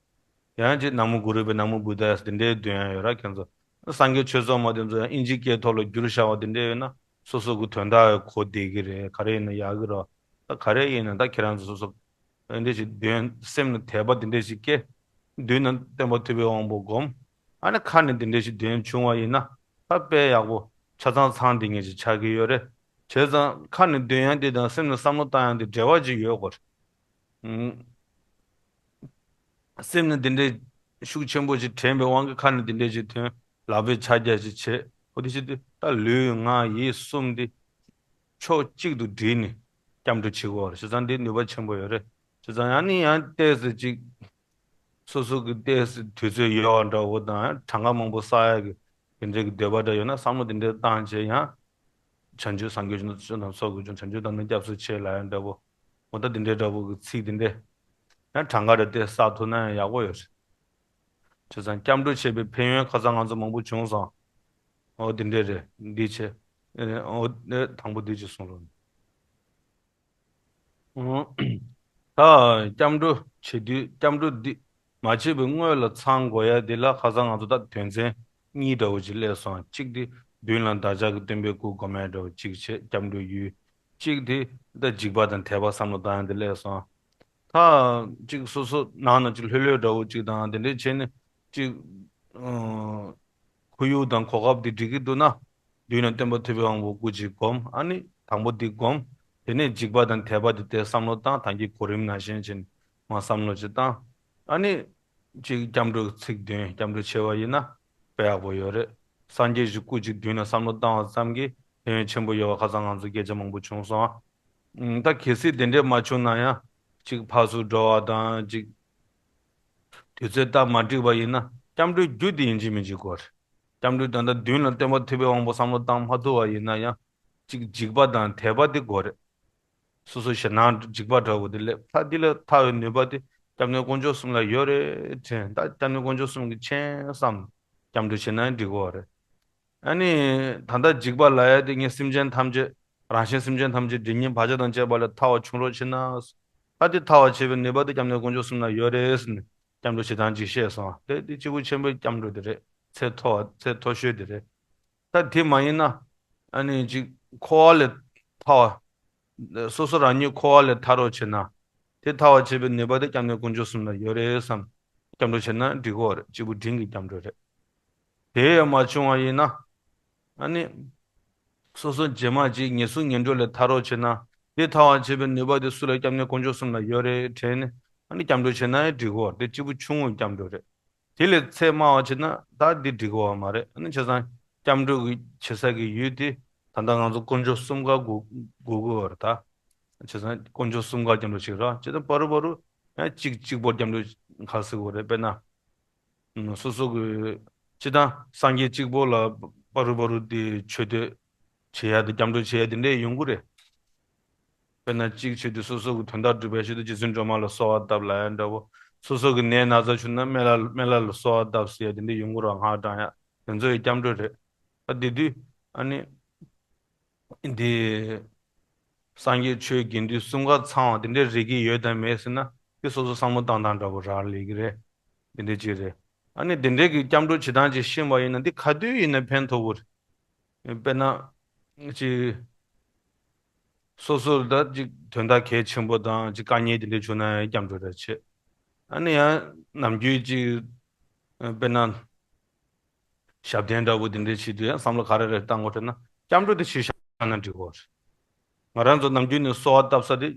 ཡང་ཅིག་ན་མོ་གུ་རུ་བྷྱོ་ན་མོ་བུདྡྷཱ་ཡ་དེ་འདྲའི་འདོན་ཡ་ཡོད་ར། ཁྱེད་ཚོ་སངས་རྒྱས་ཆོས་ཚོགས་མ་དེ་ཚོ་ཡང་ཨིན་ཇིའི་སྐད་ཐོག་ལ་བསྒྱུར་བཞག་པ་དེ་འདྲ་ཡོད་ན་སོ་སོ་གི་དོན་དག་གོ་བདེ་གི་རེད། ག་རེ་ཡིན་ན་ཡག་གི་རེད། ད་ག་རེ་ཡིན་ན་ད་ཁྱེད་རང་ཚོ་སོ་སོ་དེ་འདྲ་ཞིག་འདོན། སེམས་ལ་དད་པ་དེ་འདྲ་ཞིག་སྐྱེ། མདུན་ན་སྟོན་པ་ཐུབ་པའི་དབང་པོ་སྒོམ། ཨ་ནི་ཁ་ནས་དེ་འདྲ་ཞིག་འདོན་བྱུང་བ་ཡིན་ན་ད་དཔེ་ཡག་པོ་ཆ་ཚང་ཚང་བསྡད་མཁན་ཞིག་ཆགས་ཀྱི་ཡོད་རེད། བྱས་ཙང་ཁ་ནས་འདོན་ཡ་དེ་དང་སེམས་ནས་བསམ་བློ་བཏང་ཡ་དེ་འབྲེལ་བ་ཅིག་ཡོད་དགོས་རེད། ཨང་། སེམས་ནས་འདི་འདྲའི་ཤུགས་ཆེན་པོ་ཞིག་དྲན་པའི་དབང་གིས་ཁ་ནས་འདི་འདྲའི་ཞིག་ཐོན། ལག་པས་ཕྱག་རྒྱ་ཞིག་བྱེད། འོ་དེ་བྱེད་དུས་ད་ལུས་ངག་ཡིད་གསུམ་འདི་ཕྱོགས་གཅིག་ཏུ་བསྒྲིལ་ནས་སྐྱབས་འགྲོ་བྱེད་དགོས་པ་རེད། བྱས་ཙང་འདི་ནུས་པ་ཆེན་པོ་ཡོད་རེད། བྱས་ཙང་ཡང་ནས་ཡང་ཏོག་ཙམ་ཅིག་སོ་སོ་གི་ཏོག་ཙམ་དུས་ཚོད་ཡོལ་བ་འདྲ་བོ་དང་གྲངས་ཀ་མང་པོ་བསགས་ཡ་གི་དེ་འདྲའི་གི་འདོད་པ་འདྲ་ཡོད་ན་བསམ་བློ་དེ་འདྲའི་བཏང་བྱས་ཡང་། བྱང་ཆུབ་སངས་རྒྱས་བྱང་ཆུབ་དང་ཚོགས་ཀྱི་མཆོག་བྱང་ཆུབ་བདག་ནི་སྐྱབས་སུ་མཆི་ལབ་ཡ་འདྲ་བོ། འོ་ད་དེ་འདྲའི་འདྲ་བོ་གི་ཚིག་དེ་འདྲས། ཡང་གྲངས་ཀ་རེ་དེ་བསགས་ཐུབ་ན་ཡང་ཡག་པོ་ཡོད་རེད། བྱས་ཙང་སྐྱབས་འགྲོ་བྱས་པའི་ཕན་ཡོན་ཁ་སང་ང་ཚོ་མང་པོ་བྱུང་སོང་། འོ་དེ་འདྲས་རེད། འདི་བྱས། ཨེ་འོ་ཨེ་དང་པོ་འདི་ཅིག་གསུང་རོགས། ད་སྐྱབས་འགྲོ་བྱེད་དུས་སྐྱབས་འགྲོ་འདི་མ་བྱས་པའི་སྔོན་ལ་ཚང་དགོས་ཡ་འདི་ལ་ཁ་སང་ང་ཚོ་ད་དོན་ཚན་གཉིས་འདྲ་བོ་ཅིག་སླེབས་སོང་། གཅིག་དེ་མདུན་ལ་བདག་ཅག་གི་སྟོན་པའི་སྐུ་སྒོམ་ཡ་འདྲ་བོ་གཅིག་བྱས་སྐྱབས་འགྲོ་ཡུལ། གཅིག་དེ་ད་འཇིགས་པ་དང་དད་པ་བསམ་བློ་བཏང་ཡ་འདི་སླེབས་སོང་། ད་གཅིག་སོ་སོ་ནང་ན་གཅིག་ལྷོད་ལྷོད་འདྲ་བོ་གཅིག་དང་དེ་འདྲས་བྱས་ནས་གཅིག་ཁོར་ཡུག་དང་གོ་སྐབས་དེ་འགྲིག་གི་འདུག་ན། མདུན་ན་སྟོན་པ་ཐུབ་པའི་དབང་པོ་སྐུ་གཅིག་བསྒོམ། ཨ་ནི་དང་པོ་འདི་བསྒོམ། དེ་ནས་འཇིགས་པ་དང་དད་པ་དེ་དེ་བསམ་བློ་བཏང་། ད་གིན་གོ་རིམ་ནང་བཞིན་བྱས་ནས་མར་བསམ་བློ་ཅིག་བཏང་། ཨ་ནི་གཅིག་སྐྱབས་འགྲོ་ཚིག་འདོན། སྐྱབས་འགྲོ་བྱས་པ་ཡིན་ན་དཔེ་ཡག་པོ་ཡོད་རེད། སངས་རྒྱས་ཀྱི་སྐུ་གཅིག་མདུན་ན་བསམ་བློ་བཏང་བ་ཙམ་གྱིས་ཕན་ཡོན་ཆེན་པོ་ཡོད་པ་ཁ་སང་ང་ཚོ་སྐད་ཆ་མང་པོ་བྱུང་སོང་། ཨ་ད་གལ་སྲིད་དེ་འདྲས་མ་བྱུང་ན་ཡང་གཅིག་ཕར་ཚུར་འགྲོ་བ་དང་གཅིག་དུས་ཚོད་སྟབས་མ་འགྲིག་པ་ཡིན་ན་སྐྱབས་འགྲོའི་རྒྱུ་དེ་ཡིན་གཅིག་མིན་གཅིག་དགོས་རེད། སྐྱབས་འགྲོའི་དོན་དག་མདུན་ལ་སྟོན་པ་ཐུབ་པའི་དབང་པོ་བསམ་བློ་བཏང་མ་ཐུབ་པ་ཡིན་ན་ཡང་གཅིག་འཇིགས་པ་དང་དད་པ་དེ་དགོས་རེད། སོ་སོ་ཞེད་སྣང་འཇིགས་པ་འདྲ་བོ་དེ་སླེབས། ད་འདི་ལས་ཐར་བའི་ནུས་པ་དེ་སྐྱབས་གནས་དཀོན་མཆོག་གསུམ་ལ་ཡོད་རེད་དྲན། ད་སྐྱབས་གནས་དཀོན་མཆོག་གསུམ་གྱི་མཁྱེན་བསམ་སྐྱབས་འགྲོ་བྱེད་ན་འགྲིག་གི་རེད། ཨ་ནི་ད་ལྟ་འཇིགས་པ་ལབ་ཡ་དེ་ངས་སེམས་ཅན་ཐམས་ཅད་རང་གཞན་སེམས་ཅན་ཐམས་ཅད་སྒྲིབ་གཉིས་བག་ཆགས་དང་བཅས་པ་ལས་ཐར་བ་བྱུང་རོགས་བྱེད་ན། ད་དེ་ཐར་བ་བྱེད་པའི་ནུས་པ་དེ་སྐྱབས་གནས་དཀོན་མཆོག་གསུམ་ལ་ཡོད་རེད་ཟེར་ནས་སྐྱབས་འགྲོ་བྱེད་སྟངས་ཅིག་བཤད་སོང་། དེ་དེ་སྐྱེས་བུ་ཆེན་པོའི་སྐྱབས་འགྲོ་དེ་རེད། ཚད་མཐོ་བ་ཚད་མཐོ་ཤོས་དེ་རེད། ད་དེ་མ་ཡིན་ན་ཨ་ནི་ཅིག་འཁོར་བ་ལས་ ཐར་བ། སོ་སོ་རང་ཉིད་འཁོར་བ་ལས་ཐར་རོགས་བྱེད་ན། དེ་ཐར་བར་བྱེད་པའི་ནུས་པ་དེ་སྐྱབས་གནས་དཀོན་མཆོག་གསུམ་ལ་ཡོད་རེད་བསམ། སྐྱབས་འགྲོ་བྱེད་ན་འགྲིག་གོ་རེད། སྐྱེས་བུ་འབྲིང་གི་སྐྱབས་འགྲོ་རེད། དེ་ཡང་མ་བྱུང་བ་ཡིན་ན། ཨ་ནི། སོ་སོ་རྗེས་མ་ཅིག་ངན་སོང་ངན་འགྲོ་ལས་ཐར་རོགས་བྱེད་ན། དེ་ཐར་བར་བྱེད་པའི་ནུས་པ་དེ་སུ་ལ། སྐྱབས་གནས་དཀོན་མཆོག་གསུམ་ལ་ཡོད་རེད་དྲན་ནས། ཨ་ནི་སྐྱབས་འགྲོ་བྱེད་ན་ཡང་འགྲིག་གོ་རེད། དེ་སྐྱེས་བུ་ཆུང་ངུའི་སྐྱབས་འགྲོ་རེད། དེ་ལས་ཚད་དམའ་བ་བྱེད་ན་ད་འདི་འགྲིག་གོ་བ་མ་རེད། ཨ་ནི་བྱས་ཙང་སྐྱབས་འགྲོ་གི་བྱེད་ས་གི་ཡུལ་དེ་ད་ལྟ་ང་ཚོ་དཀོན་མཆོག་གསུམ་ཀ་དགོས་དགོས་ཀྱི་ཡོད་རེད་ད། བྱས་ཙང་དཀོན་མཆོག་གསུམ་ཀ་སྐྱབས་འགྲོ་བྱེད་ར། བྱས་ཙང་བར་དུ་བར་དུ་ཡང་གཅིག་གཅིག་པོ་སྐྱབས་འགྲོ་ག་ཟེར་དགོས་རེད། དཔེར་ན། ཨ་སོ་སོ་གི་སྤྱིར་བཏང་སངས་རྒྱས་གཅིག་པོ་ལ་བར་དུ་བར་དུ་དེ་མཆོད་བསྟོད་བྱེད་ཡ་དེ་སྐྱབས་འགྲོ་བྱེད་ཡ་དེ་འདྲས་ཡོང་གི་རེད། དཔེར་ན་གཅིག་བྱས་དུས་སོ་སོ་གི་དོན་དག་སྒྲུབ་པའི་ཆེད་དུ་རྗེ་བཙུན་སྒྲོལ་མ་ལ་གསོལ་བ་བཏབ་ལབ་ཡ་འདྲ་བོ། སོ་སོ་གི་ནད་ན་ཚ་བྱུང་ན་སྨན་བླ་སྨན་བླ་ལ་གསོལ་བ་བཏབ་ཟེར་ཡ་དེ་འདྲས་ཡོང་གི་རེད། སྔགས་བགྲང་ཡ་དེ་ཚོ་ཡི་སྐྱབས་འགྲོ་རེད། ད་དེ་དུས་ཨ་ནི་འདི་སངས་རྒྱས་ཆོས་དགེ་འདུན་གསུམ་ཀ་ཚང་བ་དེ་འདྲས་རིགས་ཀྱི་ཡོད་དམ་མེད་ཟེར་ན། དེ་སོ་སོ་བསམ་བློ་བཏང་སྟངས་འདྲ་བོ་རག་ལས་ཀྱི་རེད། དེ་འདྲས་ཅིག་རེད། ཨ་ནི་དེ་འདྲས་ཀྱི་སྐྱབས་འགྲོ་བྱེད་སྟངས་ཅིག་ཤེས་པ་ཡིན་ན་འདི་ག་དུས་ཡིན་ན་ཕན་ཐོགས་པོ་རེད། དཔེར་ན། ཅིག་སོ་སོར་ད་ཅིག་དོན་དག་གལ་ཆེན་པོ་དང་ཅིག་དཀའ་ངལ་དེ་འདྲ་བྱུང་ན་ཡང་སྐྱབས་འགྲོ་རེ་བྱེད། ཨ་ནི་ཡང་ནམ་རྒྱུན་ཅིག་དཔེར་ན་ཞབས་བརྟན་འདྲ་བོ་དེ་འདྲ་བྱེད་དུས་ཡང་བསམ་བློ་ག་རེ་རེ་བཏང་དགོས་རེད་ན། སྐྱབས་འགྲོ་དེ་ཕྱིར་བཞག་ན་འགྲིག་གོ་རེད། ང་རང་ཚོ་ནམ་རྒྱུན་ནས་གསོལ་བ་བཏབ་ས་དེ་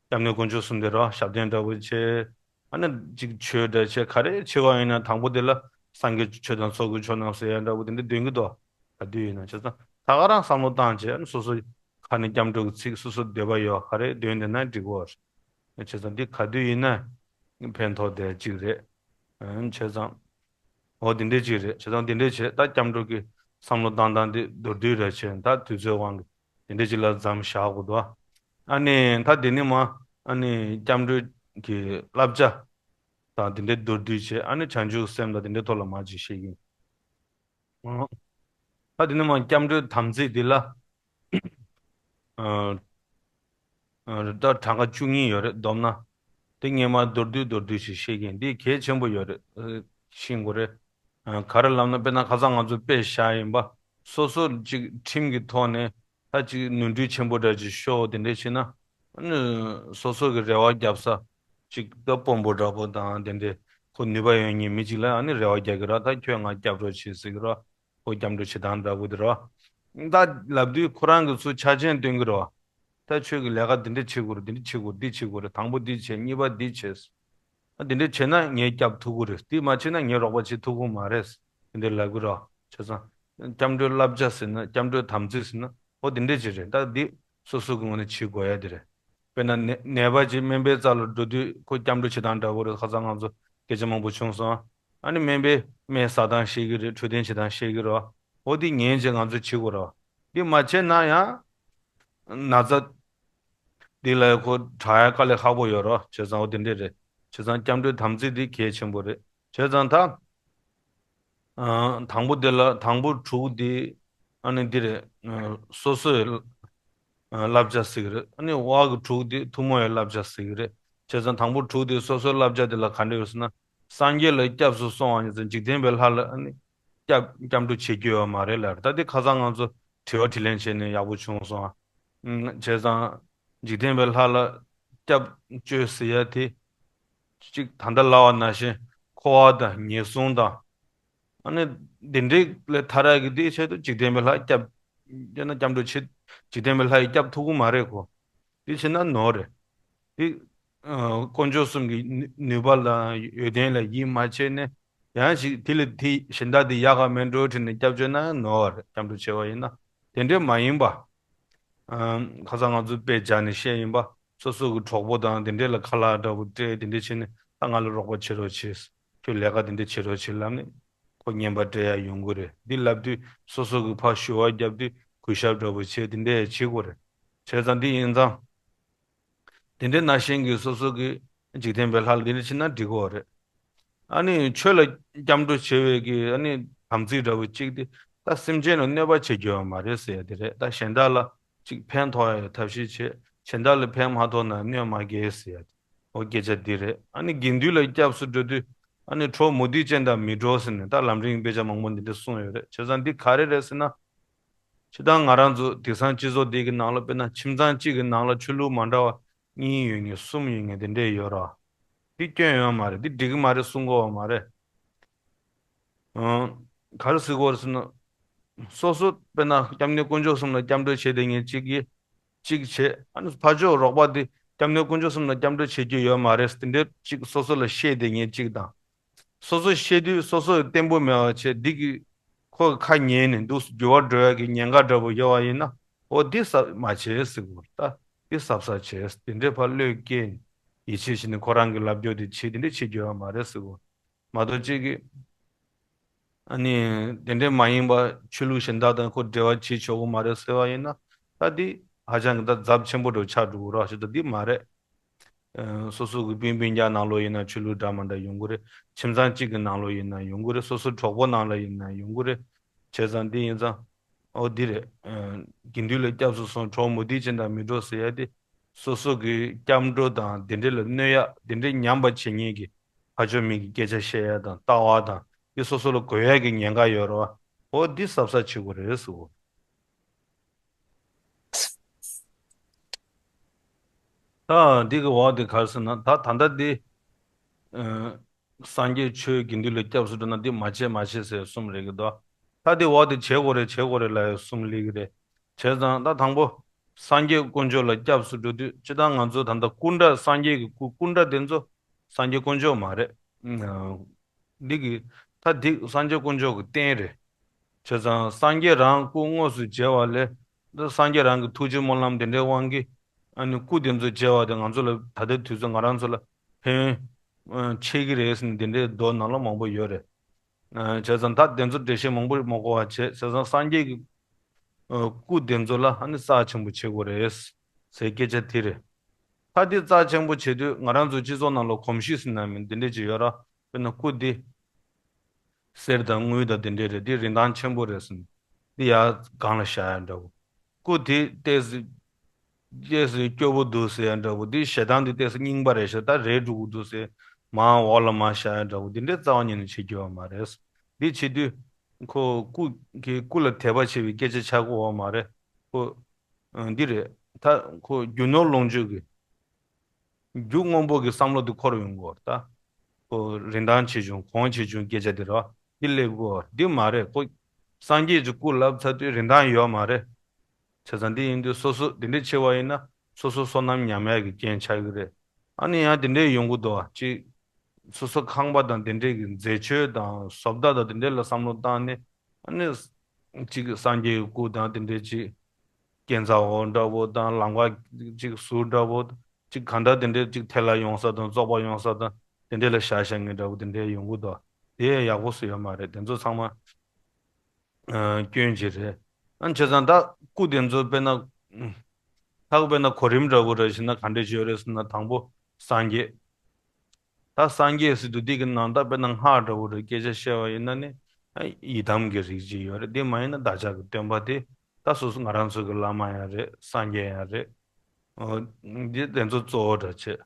སྐྱབས་གནས་དཀོན་མཆོག་གསུམ་དེ་རེད། ཞབས་བརྟན་འདྲ་བོ་བྱེད། ཨ་ནི་ཅིག་ཆོས་འདྲ་བྱེད། ག་རེ་བྱེད་པ་ཡིན་ན་དང་པོ་དེ་ལ་སངས་རྒྱས་ཆོས་དང་ཚོགས་ཀྱི་མཆོག་རྣམས་ཟེར་ཡ་འདྲ་བོ་དེ་འདྲ་འདོན་གྱི་འདུག་ག་དུས་ཡིན་ན་བྱས་ཙང་ད་ག་རང་བསམ་བློ་བཏང་བྱས། ཨ་ནི་སོ་སོ་ཁ་ནས་སྐྱབས་འགྲོ་གི་ཚིག་སོ་སོ་འདོད་པ་ཡོད་ག་རེ་འདོན་བསྡད་ན་འགྲིག་གོ་རེད། བྱས་ཙང་འདི་ག་དུས་ཡིན་ན་ཕན་ཐོགས་བསྡད་ཅིག་རེད། ཨ་ནི་བྱས་ཙང་། འོ་དེ་འདྲས་ཅིག་རེད། བྱས་ཙང་དེ་འདྲས་བྱས། ད་སྐྱབས་འགྲོ་གི་བསམ་བློ་བཏང་སྟངས་དེ་མདོར་བསྡུས་རེ་བྱས། ད་དུས་ཚོད་དབང་གིས་དེ་འདྲས་ཅིག་ལ་མཚམས་བཞག་དགོས་འདུག་ཨ་ནི་ད་དེ་ནས་མར་ཨ་ནི་སྐྱབས་འགྲོ་གི་བསླབ་བྱ་དང་དེ་འདྲས་མདོར་བསྡུས་བྱས། ཨ་ནི་བྱང་ཆུབ་སེམས་དང་དེ་འདྲས་ཐོག་ལ་མར་ཅིག་བཤད་ཀྱི་ཡིན། ད་དེ་ནས་མར་སྐྱབས་འགྲོའི་དམ་ཚིག་འདི་ལ། ཨ། ཨ། ད་གྲངས་ཀ་བཅུ་གཉིས་ཡོད་རེད། བསྡོམས་ན། དེ་སྔོན་མ་མདོར་བསྡུས་མདོར་བསྡུས་ཤིག་བཤད་ཀྱི་ཡིན། འདི་གལ་ཆེན་པོ་ཡོད་རེད། ཤེས་དགོས་རེད། ཨ། ག་རེ་ལབ་ན། དཔེར་ན་ཁ་སང་ང་ཚོ་དཔེ་བཞག་ཡིན་པ། སོ་སོ་ཅིག་ཁྲིམས་ཀྱི་ཐོག་ནས་ད་ཅིག་ནོར་འཁྲུལ་ཆེན་པོ་འདྲ་ཅིག་ཤོར་དེ་འདྲ་བྱས་ན། ཨ་ནི་སོ་སོ་གི་རེ་བ་རྒྱབ་ས་ཅིག་ད་དཔོན་པོ་འདྲ་པོ་དང་དེ་འདྲའི་ཁོ་ནུས་པ་ཡོད་མཁན་མི་ཅིག་ལ་ཨ་ནི་རེ་བ་རྒྱག་གི་ར། ད་ཁྱོད་ང་སྐྱབས་རོགས་བྱེད་ཟེར་གི་ར། ཁོ་སྐྱབས་འགྲོ་བྱེད་སྟངས་འདྲ་པོ་དེ་ར། ད་ལབ་དུས་ཁོ་རང་གི་ཚུར་ཆ་རྐྱེན་སྟོན་གི་ར། ད་ཁྱོད་ཀྱི་ལས་ཀ་འདི་འདྲ་བྱེད་དགོས་རེད། འདི་འདྲ་བྱེད་དགོས་རེད། འདི་བྱེད་དགོས་རེད། དང་པོ་འདི་བྱེད། གཉིས་པ་འདི་བྱེད། ཨ། འདི་འདྲ་བྱས་ན་ངས་སྐྱབས་ཐུབ་ཀྱི་རེད། འདི་མ་བྱས་ན་ངས་རོགས་པ་བྱེད་ཐུབ་ཀྱི་མ་རེད། འདི་འདྲ་ལབ་གི་ར། བྱས་ཙང་སྐྱབས་འགྲོའི་བསླབ་བྱ་ཟེར་ན། སྐྱབས་འགྲོའི་དམ་ཚིག་ཟེར་ན། ཨོ་འདི་འདྲ་ཅིག་རེད། ད་འདི་སོ་སོ་གི་ངོས་ནས་བྱེད་དགོས་ཡ་དེ་རེད། དཔེར་ན་ནད་ནད་པ་ཅིག་སྨན་པའི་རྩ་ལ་འགྲོ་དུས་ཁོ་སྐྱབས་འགྲོ་བྱེད་སྟངས་འདྲ་པོ་རེད། ཁ་སང་ང་ཚོ་སྐད་ཆ་མང་པོ་བྱུང་སོང་། ཨ་ནི་སྨན་པས་སྨན་ཟ་སྟངས་ཤེས་ཀྱི་རེད། འཕྲོད་བསྟེན་བྱེད་སྟངས་ཤེས་ཀྱི་རེད། འོ་འདི་ཉན་བྱས་ང་ཚོས་བྱེད་དགོས་རེད། འདི་མ་བྱས་ན་ཡང་ན་ཚ་འདི་ལ་ཁོ་དྲག་ཡ་དཀའ་ལས་ཁག་པོ་ཡོད་རེད། བྱས་ཙང་འོ་འདི་འདྲ་རེད། བྱས་ཙང་སྐྱབས་འགྲོའི་དམ་ཚིག་འདི་གལ་ཆེན་པོ་རེད། བྱས་ཙང་ད། ཨ། དང་པོ་དེ་ལ་དང་པོ་དྲུག་དེ་ཨ་ནི་འདི་རེད། ཨ། སོ་སོའི་ཨ་བསླབ་བྱ་ཟེར་གི་རེད། ཨ་ནི་འོག་གི་དྲུག་དེ་ཐུན་མོང་བའི་བསླབ་བྱ་ཟེར་གི་རེད། བྱས་ཙང་དང་པོ་དྲུག་དེ་སོ་སོའི་བསླབ་བྱ་དེ་ལ་ག་འདྲ་ཡོད་ཟེར་ན། སངས་རྒྱས་ལ་སྐྱབས་སུ་སོང་བ་ཡིན་ཙང་འཇིག་རྟེན་པའི་ལྷ་ལ་ཨ་ནི་སྐྱབས་སྐྱབས་འགྲོ་བྱེད་རྒྱུ་ཡོད་མ་རེད་ལབ་རེད། ད་དེ་ཁ་སང་ང་ཚོ་དྲི་བ་དྲིས་ལན་བྱས་ནས་ཡག་པོ་བྱུང་སོང་ཨ། ཨ། བྱས་ཙང་འཇིག་རྟེན་པའི་ལྷ་ལ་སྐྱབས་བཅོལ་ཟེར་ཡ་དེ། གཅིག་ད་ལྟ་ལབ་པ་ནང་བཞིན་འཁོར་བ་དང་ངན་སོང་དང་། ཨ་ནི་འདི་འདྲའི་ལས་ཐར་ཡག་གི་དེའི་ཆེད་དུ་འཇིག་རྟེན་པའི་ལྷ་སྐྱབས། ཡང་ན་སྐྱབས་འགྲོ་བྱེད། འཇིག་རྟེན་པའི་ལྷ་ཡིས་སྐྱབས་ཐུབ་ཀྱི་མ་རེད་ཁོ། དེ་བྱས་ན་ནོར་རེད། དེ། ཨ། དཀོན་མཆོག་གསུམ་གྱི་ནུས་ནུས་པ་ལ་ཡོན་ཏན་ལ་ཡིད་མ་ཆེས་ནས་ཡང་ཞིག་དེ་ལས་དེ་གཞན་དག་དེ་ཡག་ག་མེད་འགྲོ་དྲན་ནས་སྐྱབས་བཅོལ་ན་ནོར་རེད། སྐྱབས་འགྲོ་བྱས་པ་ཡིན་ན། དེ་འདྲ་མ་ཡིན་པ། ཨ། ཁ་སང་ང་ཚོས་དཔེ་བཞག་ནས་བཤད་ཡིན་པ། སོ་སོ་གི་གྲོགས་པོ་དང་དེ་འདྲས་ལ་ཁ་ལག་འདྲ་པོ་སྤྲད། དེ་འདྲས་བྱས་ནས་ད་ང་ལ་རོགས་པ་བྱེད་རོགས་བྱེད། ཁྱོད་ལས་ཀ་དེ་འདྲས་བྱེད་རོགས་བྱེད་ལབ་ནས་ཁོ་རྔན་པ་སྤྲད་ཡ་ཡོང་གི་རེད། འདི་ལབ་དུས་སོ་སོ་གི་ཕར་ཞུ་བ་བརྒྱབ་དུས་གུས་ཞབས་འདྲ་པོ་བྱས། དེ་འདྲས་བྱེད་དགོས་རེད། བྱས་ཙང་འདི་ཡིན་ཙང་། དེ་འདྲའི་ནང་བཞིན་གྱི་སོ་སོ་གི་འཇིག་རྟེན་པའི་ལྷ་ལ་དེ་འདྲ་བྱེད་ན་འགྲིག་གི་རེད། ཨ་ནི་ཆོས་ལ་སྐྱབས་འགྲོ་བྱེད་པའི་གི་ཨ་ནི་དམ་ཚིག་འདྲ་པོ་གཅིག་དེ་ད་སེམས་ཅན་ལ་གནོད་པ་བྱེད་རྒྱུ་ཡོད་མ་རེད་ཟེར་ཡ་དེ་རེད། ད་གཞན་དག་ལ་ཅིག་ཕན་ཐོགས་ཡ་ཐབས་ཤེས་བྱེད། གཞན་དག་ལ་ཕན་མ་ཐོགས་ན་གནོད་མ་སྐྱེལ་ཟེར་ཡ་དེ། འོ་སྐད་ཆ་འདི་རེད། ཨ་ནི་དགེ་འདུན་ལ་སྐྱབས་སུ་འགྲོ་དུས་ཨ་ནི་གྲོགས་མུ་སྟེགས་ཅན་དང་མི་འགྲོགས་ཟེར་ནས་ད་ལམ་རིམ་དཔེ་ཆ་མང་པོ་འདི་འདྲ་གསུངས་ཡོད་རེད། བྱས་ཙང་འདི་ག་རེ་རེད་ཟེར་ན། སྤྱིར་བཏང་ང་རང་ཚོ་དེང་སང་སྤྱི་ཚོགས་འདི་གི་ནང་ལ་དཔེར་ན་ཁྱིམ་ཚང་གཅིག་གི་ནང་ལ་ཆོས་ལུགས་མ་འདྲ་བ་གཉིས་ཡོད་ངེས་གསུམ་ཡོད་ངེས་དེ་འདྲས་ཡོད་ར། འདི་སྐྱོན་ཡོད་མ་རེད། འདི་འགྲིག་གི་མ་རེད་གསུང་གི་ཡོད་མ་རེད། ཨང་། ག་རེ་ཟེར་དགོས་རེད་ཟེར་ན། སོ་སོ་དཔེར་ན་སྐྱབས་གནས་དཀོན་མཆོག་གསུམ་ལ་སྐྱབས་འགྲོ་བྱེད་བསྡད་མཁན་གཅིག་གིས་གཅིག་བྱེད། ཨ་ནི་ཕར་ཕྱོགས་རོགས་པ་དེ་སྐྱབས་གནས་དཀོན་མཆོག་གསུམ་ལ་སྐྱབས་འགྲོ་བྱེད་རྒྱུ་ཡོད་མ་རེད་ཟེར་དེ་འདྲའི་གཅིག་སོ་སོ་ལ་བཤད་བསྡད་མཁན་གཅིག་དང་། སོ་སོ་བཤད་དུས་སོ་སོ་ཡི་བརྟན་པོ་མེད་པ་བྱས་འདི་གི་ཁོ་ཁ་ཉན་ནས་འདུག་འགྱུར་བ་འགྲོ་ཡ་གི་ཉེན་ཁ་འདྲ་པོ་ཡོད་པ་ཡིན་ན། འོ་འདི་ཟབ་མ་བྱེད་ཟེར་དགོས་རེད། ད་འདི་གཟབ་གཟབ་བྱེད། དེ་འདྲའི་ཕར་བློས་བཀལ་ནས་ཡིད་ཆེས་བྱས་ནས་ཁོ་རང་གི་ལབ་རྒྱུ་དེ་བྱེད། དེ་འདྲ་བྱེད་རྒྱུ་ཡོད་མ་རེད་ཟེར་དགོས། མ་གཏོགས་གཅིག་གིས་ཨ་ནི་དེ་འདྲའི་མ་ཡིན་པ་ཆོས་ལུགས་གཞན་དག་དང་ཁོ་འབྲེལ་བ་བྱེད་ཆོག་གི་མ་རེད་ཟེར་བ་ཡིན་ན། ད་འདི་ཧ་ཅང་གི་ད་ཚབས་ཆེན་པོ་འདྲ་ཆགས་འགྲོ་གི་རེད་ཞུ། ད་འདི་མ་རེད། ཨ། སོ་སོ་གི་སྤུན་སྤུན་ཀྱག་ནང་ལོགས་ཡིན་ན་ཆོས་ལུགས་འདྲ་མི་འདྲ་ཡོང་གི་རེད། ཁྱིམ་ཚང་གཅིག་གི་ནང་ལོགས་ཡིན་ན་ཡོང་གི་རེད། སོ་སོ་གྲོགས་པོ་ནང་ལ་ཡིན་ན་ཡོང་གི་རེད། བྱས་ཙང་འདི་ཡིན་ཙང་། འོ་འདི་རེད། ཨ། དགེ་འདུན་ལ་སྐྱབས་སུ་སོང་གྲོགས་མུ་སྟེགས་ཅན་དང་མི་འགྲོགས་ཟེར་ཡ་དེ། སོ་སོ་གི་སྐྱབས་འགྲོ་དང་དེ་འདྲ་ལ་གནོད་ཡ་དེ་འདྲ་ཉམས་པ་བྱེད་མཁན་གྱི་ཕར་ཕྱོགས་མི་གི་སྐད་ཆ་བཤད་ཡ་དང་ལྟ་བ་དང་དེ་སོ་སོ་ལ་གོ་ཡ་གི་ཉེན་ཁ་ཡོད་རེད་བ། འོ་འདི་གཟབ་གཟབ་བྱེད་དགོས་རེད་ཟེར་གོ། ད་འདི་གི་འོག་དེ་ག་རེ་ཟེར་ན། ད་ད་ལྟ་འདི། ཨ། སངས་རྒྱས་ཆོས་དགེ་འདུན་ལ་སྐྱབས་སུ་འགྲོ་ན་འདི་མ་བྱེད་མ་བྱེད་ཟེར་གསུམ་རེད་གི་འདུག་ད་འདི་འོག་དེ་བྱེད་དགོས་རེད་བྱེད་དགོས་རེད་ལབ་ཡ་གསུམ་སླེབས་གི་རེད། བྱས་ཙང་ད་དང་པོ་སངས་རྒྱས་དཀོན་མཆོག་ལ་སྐྱབས་སུ་འགྲོ་དུས་སྤྱིར་བཏང་ང་ཚོ་ད་ལྟ་སྐུ་འདྲ་སངས་རྒྱས་ཀྱི་སྐུ་སྐུ་འདྲ་དེ་ཚོ་སངས་རྒྱས་དཀོན་མཆོག་མ་རེད། ཨ། འདི་གི་ད་འདི་སངས་རྒྱས་དཀོན་མཆོག་གི་རྟེན་རེད། བྱས་ཙང་སངས་རྒྱས་རང་སྐུ་དངོས་སུ་མཇལ་བ་ལས། འདི་སངས་རྒྱས་རང་གི་ཐུགས་རྗེ་སྨོན་ལམ་དེ་འདྲའི་དབང་གིས་ཨ་ནི་སྐུ་དེ་ཚོ་མཇལ་བ་དེ་ང་ཚོ་ལ་ད་ལྟའི་དུས་ཚོད་ང་རང་ཚོ་ལ་ཕན་ཡོན་ཆེ་གི་རེད་ཟེར་ནས་དེ་འདྲའི་མདོ་ནང་ལ་མང་པོ་ཡོད་རེད། བྱས་ཙང་ད་དེ་ཚོ་འགྲེལ་བཤད་མང་པོ་མ་དགོས་པ་བྱས། བྱས་ཙང་སངས་རྒྱས་ཀྱི་སྐུ་དེ་ཚོ་ལ་ཨ་ནི་རྩ་ཆེན་པོ་བྱེད་དགོས་རེད་ཟེར་སྐད་ཆ་དེ་རེད། ད་འདི་རྩ་ཆེན་པོ་བྱེད་དུས་ང་རང་ཚོ་སྤྱི་ཚོགས་ནང་ལ་གོམས་གཤིས་ཟེར་ན་མིན་འདི་འདྲ་ཅིག་ཡོད་ར། དཔེར་ན་སྐུ་འདི་གསེར་དང་དངུལ་དང་འདི་འདྲ་རེད། འདི་རིན་ཐང་ཆེན་པོ་རེད་ཟེར་ནས་འདི་ཡར་སྒང་ལ་བཞག་ཡ་འདྲ་བོ། སྐུ་འདི་ཏོག་ཙམ་ཏོག་ཙམ་སྐྱོ་པོ་འདུག་ཟེར་ཡ་འདྲ་བོ། འདི་ཞེ་སྡང་འདི་ཏོག་ཙམ་རྙིང་པ་རེད་ཤག་ད་རལ་འགྲོ་གི་འདུག་ཟེར་མར་འོག་ལ་མར་བཞག་ཡ་འདྲ་བོ། འདི་འདྲའི་རྩ་བ་ཉིད་ནས་བྱེད་རྒྱུ་ཡོད་མ་རེད། འདི་བྱེད་དུས་ཁོ་སྐུ་གི་སྐུ་ལ་དད་པ་བྱེད་པའི་སྐད་ཆ་ཆགས་ཀྱི་ཡོད་མ་རེད། ཁོ་ཨ། འདི་རེད། ད་ཁོ་རྒྱུ་ནོར་ལོངས་སྤྱོད་ཀྱི་རྒྱུ་སྔོན་པོ་གི་བསམ་བློ་དེ་འཁོར་ཡོང་གི་ཡོད་རེད་ད། ཁོ་རིན་ཐང་ཆེ་ཆུང་གོང་ཆེ་ཆུང་སྐད་ཆ་དེ་རེད་བ། འདི་སླེབས་ཀྱི་ཡོད་རེད། འདི་མ་རེད། ཁོ་སངས་རྒྱས་ཀྱི་སྐུ་ལབ་ཚར་དུས་རིན་ཐང་ཡོད་མ་རེད། བྱས་ཙང་འདི་ཡིན་དུས་སོ་སོ་འདི་འདྲ་བྱེད་པ་ཡིན་ན་སོ་སོ་བསོད་ནམས་ཉམས་ཡག་གི་རྐྱེན་ཆགས་ཀྱི་རེད། ཨ་ནི་ཡང་དེ་འདྲའི་ཡོང་གི་འདུག་བ། གཅིག་སོ་སོ་ཁང་པ་དང་དེ་འདྲའི་གི་མཛེས་ཆོས་དང་བཟོ་ལྟ་དང་དེ་འདྲའི་ལ་བསམ་བློ་བཏང་ནས། ཨ་ནི་གཅིག་སངས་རྒྱས་ཀྱི་སྐུ་དང་དེ་འདྲའི་གཅིག་སྐས་འཛེག་འོག་འདྲ་བོ་དང་ལམ་ཁ་གཅིག་ཟུར་འདྲ་བོ། གཅིག་གང་འདྲ་དེ་འདྲའི་གཅིག་ཐལ་བ་ཡོང་ས་དང་བཙོག་པ་ཡོང་ས་དང་དེ་འདྲའི་ལ་བཞག་བཞག་མཁན་འདྲ་བོ་དེ་འདྲའི་ཡོང་གི་འདུག་དེ་ཡག་པོ་བཟོས་ཡོད་མ་རེད། དེ་ཚོ་ཚང་མ་ཨ། སྐྱོན་ཅིག་རེད། ཨ་བྱས་ཙང་ད་སྐུ་དེ་ཚོ་དཔེར་ན་ཨ། ད་དཔེར་ན་གོ་རིམ་འདྲ་བོ་རེ་བྱས་ན་ག་འདྲ་ཅིག་ཡོད་རེད་ཟེར་ན། དང་པོ་སངས་རྒྱས། ད་སངས་རྒྱས་ཟེར་དུས་འདི་གི་ནང་ད་དཔེར་ན་སྔགས་འདྲ་བོ་རེ་སྐད་ཆ་བཤད་པ་ཡིན་ན་ནི་ཨ། ཡི་དམ་གྱི་རིགས་ཅིག་ཡོད་རེད། དེ་མ་ཡིན་ན་བདག་ཅག་གི་སྟོན་པ་དེ་ད་སོ་སོ་ང་རང་ཚོ་གི་བླ་མ་ཡང་རེད། སངས་རྒྱས་ཡང་རེད། འོ། འདི་དེ་ཚོ་གཙོ་བོ་འདྲ་བྱས།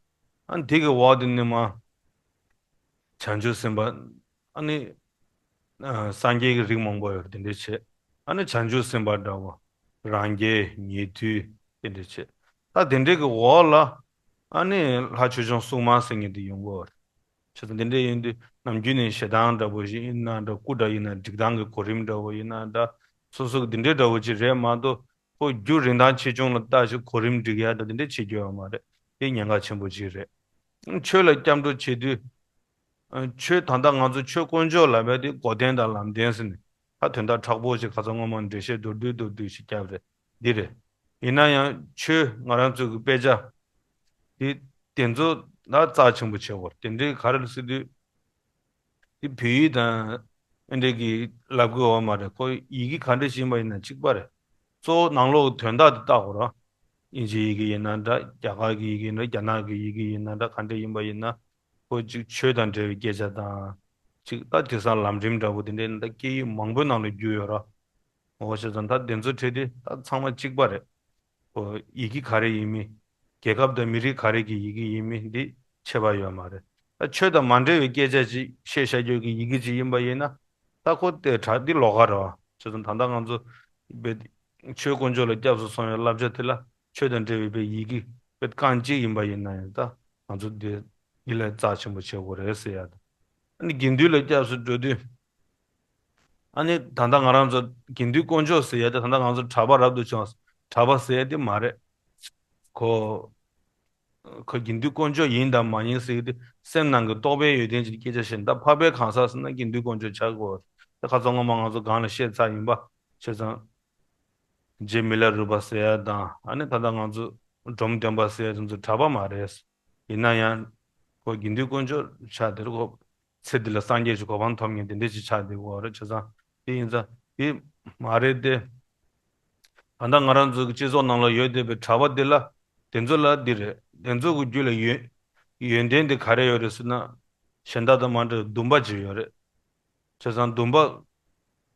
ཨ་འདི་གི་འོག་དེ་ནི་མ་བྱང་ཆུབ་སེམས་དཔའ། ཨ་ནི་ཨ། སངས་རྒྱས་ཀྱི་རིགས་མང་པོ་ཡོད་རེད། དེ་འདྲ་བྱས། ཨ་ནི་བྱང་ཆུབ་སེམས་དཔའ་འདྲ་བོ། རང་རྒྱལ། ཉེ་དུ། དེ་འདྲ་བྱས། ད་དེ་འདྲའི་གི་འོག་ལ་ཨ་ནི་ལྷ་ཆོས་སྐྱོང་སྲུང་མ་ཟེར་མཁན་དེ་ཡོང་གི་ཡོད་རེད། བྱས་ཙང་དེ་འདྲ་ཡིན་དུས་ནམ་རྒྱུན་ནས་ཞེ་སྡང་འདྲ་བོ་ཞིག་ཡིན་ན་འདྲ། སྐུ་འདྲ་ཡིན་ན། སྒྲིག་སྟངས་ཀྱི་གོ་རིམ་འདྲ་བོ་ཡིན་ན་འདྲ། སོ་སོ་གི་དེ་འདྲའི་འདྲ་བོ་ཅིག་རེད་མ་གཏོགས། ཁོ་རྒྱུ་རིན་ཐང་ཆེ་ཆུང་ལ་བལྟ་ཞིག་གོ་རིམ་སྒྲིག་ཡ་དང་དེ་འདྲ་བྱེད་རྒྱུ་ཡོད་མ་རེད། དེ་ཉེན་ཁ་ཆེན་པོ་ཅིག་རེད། ཆོས་ལ་སྐྱབས་འགྲོ་བྱེད་དུས། ཨ། ཆོས་ད་ལྟ་ང་ཚོ་ཆོས་དཀོན་མཆོག་ལབ་པ་དེ་གོ་དོན་དང་ལམ་སྟོན་ཟེར་ནས་ད་དོན་དག་མཁྲེགས་པོ་ཞིག་ཁ་སང་སྔོན་མ་འགྲེལ་བཤད་མདོར་བསྡུས་མདོར་བསྡུས་ཤིག་བརྒྱབ་རེད། འདི་རེད། ཡིན་ན་ཡང་ཆོས་ང་རང་ཚོ་གི་དཔེ་ཆ་དེ་དེ་ཚོ་ལ་རྩ་ཆེན་པོ་བྱེད་དགོས་རེད། དེ་འདྲའི་ག་རེ་ཟེར་དུས། དེ་བོད་ཡིག་དང་ཨེ་འདྲས་ཀྱི་ལབ་དགོས་པ་མ་རེད། ཁོ་ཡི་གེ་ག་འདྲ་ཞིག་ཡིན་པ་ཡིན་ན་གཅིག་པ་རེད། གཙོ་བོ་ནང་ལོགས་ཀྱི་དོན་དག་དེ་བལྟ་དགོས་རེད། དབྱིན་ཇིའི་ཡི་གེ་ཡིན་ན་འདྲ། རྒྱ་གར་གྱི་ཡི་གེ་ཡིན་ན་འདྲ། རྒྱ་ནག་གི་ཡི་གེ་ཡིན་ན་འདྲ། ག་འདྲ་ཡིན་པ་ཡིན་ན། ཁོ་གཅིག་ཆོས་དང་འབྲེལ་བའི་སྐད་ཆ་དང་། གཅིག་ད་དེང་སང་ལམ་རིམ་འདྲ་པོ་དེ་འདྲའི་ད་སྐད་ཡིག་མང་པོའི་ནང་ལ་བསྒྱུར་ཡོད་རེད། འོ་བྱས་ཙང་ད་དེ་ཚོ་བྲིས་དུས་ད་ཚང་མ་གཅིག་པ་རེད། ཨོ། ཡི་གེ་ག་རེ་ཡིན་མིན། རྒྱལ་ཁབ་དང་མི་རིགས་ག་རེ་གི་ཡི་གེ་ཡིན་མིན་འདི་ཁྱད་པར་ཡོད་མ་རེད། ད་ཆོས་དང་མ་འབྲེལ་བའི་སྐད་ཆ་ཅིག་བཤད་བཞག་རྒྱུ་གི་ཡི་གེ་ཅིག་ཡིན་པ་ཡིན་ན། ད་ཁོ་དེ་དྲག་འདི་ལོགས་ཀ་རེད་བ། བྱས་ཙང་ད་ལྟ་ང་ཚོ་བོད་ ཆོས་དཀོན་མཆོག་ལ་སྐྱབས་སུ་སོང་བའི་བསླབ་བྱ་དེ་ལ་ཆོས་དང་འབྲེལ་བའི་པའི་ཡི་གེ་པའི་རྐང་གཅིག་ཡིན་པ་ཡིན་ན་ཡང་ད་ང་ཚོ་འདི་འདི་ལས་རྩ་ཆེན་པོ་བྱེད་དགོས་རེད་ཟེར་ཡ་དང་། ཨ་ནི་དགེ་འདུན་ལ་སྐྱབས་སུ་འགྲོ་དུས། ཨ་ནི་ད་ལྟ་ང་རང་ཚོ་དགེ་འདུན་དཀོན་མཆོག་ཟེར་ཡ་དེ་ད་ལྟ་ང་ཚོ་གྲྭ་པ་རབ་ཏུ་བྱུང་བ། གྲྭ་པ་ཟེར་ཡ་དེ་མ་རེད། ཁོ། ཁོ་དགེ་འདུན་དཀོན་མཆོག་ཡིན་དང་མ་ཡིན་ཟེར་གྱི་དེ་སེམས་ནང་གི་རྟོག་པའི་ཡོན་ཏན་ཅིག་སྐད་ཆ་བཤད་ན། ད་འཕགས་པའི་གང་ཟག་ཟེར་ན་དགེ་འདུན་དཀོན་མཆོག་ཆགས་དགོས། དེ་ཁ་སང་སྔོན་མ་ང་ཚོ་སྒང་ལ་བཤད་ཚར་ཡིན་པ། བྱས་ཙང་། རྗེ་མི་ལ་རས་པ་ཟེར་ཡ་དང་། ཨ་ནི་ད་ལྟ་ང་ཚོ་འབྲོམ་སྟོན་པ་ཟེར་ཡ་དེ་ཚོ་གྲྭ་པ་མ་རེད། ཡིན་ན་ཡང་ཁོ་དགེ་འདུན་དཀོན་མཆོག་ཆགས། དེར་ཁོ་ཚེ་འདི་ལ་སངས་རྒྱས་ཀྱི་གོ་འཕང་ཐོབ་མཁན་དེ་འདྲ་ཞིག་ཆགས་བསྡད་ཡོད་རེད། བྱས་ཙང་དེ་ཡིན་ཙང་དེ་མ་རེད་དེ། ད་ལྟ་ང་རང་ཚོ་གི་སྤྱི་ཚོགས་ནང་ལ་ཡོད་བསྡད་པའི་གྲྭ་པ་འདི་ལ། དེ་ཚོ་ལ་འདི་རེད། དེ་ཚོ་གི་རྒྱུད་ལ་ཡོན་ཡོན་ཏན་དེ་ག་རེ་ཡོད་རེད་ཟེར་ན། གཞན་དག་དང་མ་འདྲ་བའི་འདུན་པ་ཅིག་ཡོད་རེད། བྱས་ཙང་འདུན་པ་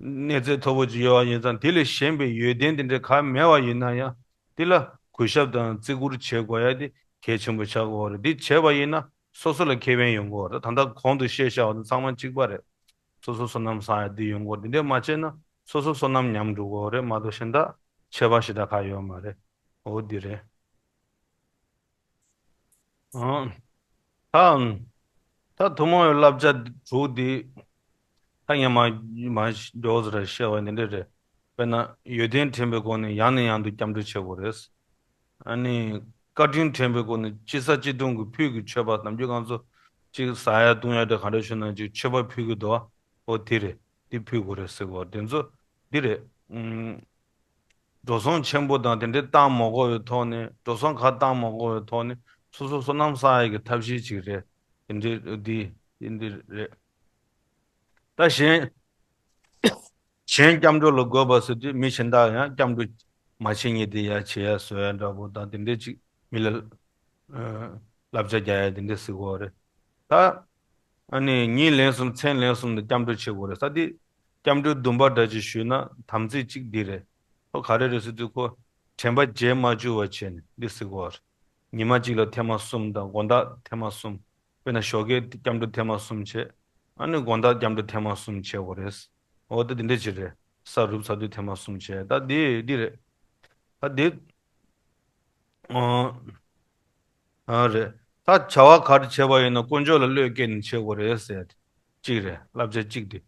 གནས་ཚད་མཐོ་པོ་ཅིག་ཡོད་པ་ཡིན་ཙང་། དེ་ལས་གཞན་པའི་ཡོན་ཏན་དེ་འདྲ་གང་མེད་པ་ཡིན་ན་ཡང་། དེ་ལ་གུས་ཞབས་དང་བརྩི་བཀུར་བྱེད་དགོས་ཡ་དེ་གལ་ཆེན་པོ་ཆགས་ཀྱི་ཡོད་རེད། དེ་བྱས་པ་ཡིན་ན་སོ་སོ་ལ་ཁེ་ཕན་ཡོང་གི་ཡོད་རེད། ད་ལྟ་གོང་དུ་བཤད་བཞག་པ་དང་ཚང་མ་གཅིག་པ་རེད། སོ་སོ་བསོད་ནམས་བསགས་ཡ་དེ་ཡོང་གི་ཡོད་རེད། དེ་འདྲ་མ་བྱས་ན་སོ་སོ་བསོད་ནམས་ཉམས་འགྲོ་གི་ཡོད་རེད་མ་གཏོགས། གཞན་དག་ཁྱད་པར་ཞེ་དྲག་གང་ཡོད་མ་རེད། འོ་འདི་རེད། ཨང་། ད། ད་ཐུན་མོང་བའི་བསླབ་བྱ་དྲུག་འདི། ད་ངས་མ་མ་མགྱོགས་ཙམ་རེ་བཤད་པ་འདི་འདྲ་རེད། དཔེར་ན་ཡོན་ཏན་དྲན་པའི་སྒོ་ནས་ཡང་ནས་ཡང་དུ་སྐྱབས་འགྲོ་བྱེད་དགོས་རེད། ཨ་ནི་བཀའ་དྲིན་དྲན་པའི་སྒོ་ནས་ཅི་ཟ་ཅི་འཐུང་གི་ཕུད་ཀྱི་མཆོད་པ། ནམ་རྒྱུན་ང་ཚོ་ཅིག་ཟ་ཡ་བཏུང་ཡ་དེ་ག་འདྲ་བྱུང་ན་ཅིག་མཆོད་པ་ཕུལ་གྱི་འདུག་འོ་དེ་རེད། དེ་ཕུལ་དགོས་རེད་ཟེར་གོ། དེ་ཚོ་འདི་རེད། ཨུམ། འགྲོ་སོང་ཆེན་པོ་དང་དེ་འདྲའི་བཏང་མ་དགོས་པའི་ཐོག་ནས། འགྲོ་སོང་གང་བཏང་མ་དགོས་པའི་ཐོག་ནས་སོ་སོ་བསོད་ནམས་བསགས་ཡ་གི་ཐབས་ཤེས་ཅིག་རེད། དེ་འདྲའི་འདི་དེ་འདི་རེད། ད་གཞན། གཞན་སྐྱབས་འགྲོ་ལ་འགོད་པ་ཟེར་དུས་མི་གཞན་དག་ཡང་སྐྱབས་འགྲོ་མ་བྱེད་ཉིད་དེ་ཡང་བྱེད་ཡ་བཟོ་ཡ་འདྲ་པོ་དང་། དེ་འདྲའི་ཅིག་མི་ལ་ཨ་བསླབ་བྱ་རྒྱག་ཡ་དེ་འདྲ་ཟེར་གོ་རེད། ད་ཨ་ནི་ཉིན་ལན་གསུམ་མཚན་ལན་གསུམ་དུ་སྐྱབས་འགྲོ་བྱེད་དགོས་རེད། ས་དེ་སྐྱབས་འགྲོའི་འདུན་པ་འདྲ་ཅིག་ཞུས་ན་དམ་ཚིག་ཅིག་འདི་རེད། ཁོ་ག་རེ་རེད་ཟེར་དུས་ཁོ་དྲན་པ་བརྗེད་མ་བཅུག་པ་བྱས་ནས་འདི་ཟེར་གོ་རེད། ཉི་མ་གཅིག་ལ་ཐེངས་མ་གསུམ་དང་། དགོང་དག་ཐེངས་མ་གསུམ། དཔེར་ན་ཞོགས་ཀས་སྐྱབས་འགྲོ་ཐེངས་མ་གསུམ་བྱས། ཨ་ནི་དགོང་དག་སྐྱབས་འགྲོ་ཐེངས་མ་གསུམ་བྱེད་དགོས་རེད། འོ་ད་འདི་འདྲ་ཅིག་རེད། ས་རུབ་ཚར་དུས་ཐེངས་མ་གསུམ་བྱས། ད་འདི་འདི་རེད། ད་འདི། ཨ། ཨ་རེད། ད་བྱ་བ་ག་རེ་བྱས་པ་ཡིན་ན་དཀོན་མཆོག་ལ་བློས་བཀལ་ནས་བྱེད་དགོས་རེད་ཟེར། གཅིག་རེད། བསླབ་བྱ་གཅིག་དེ།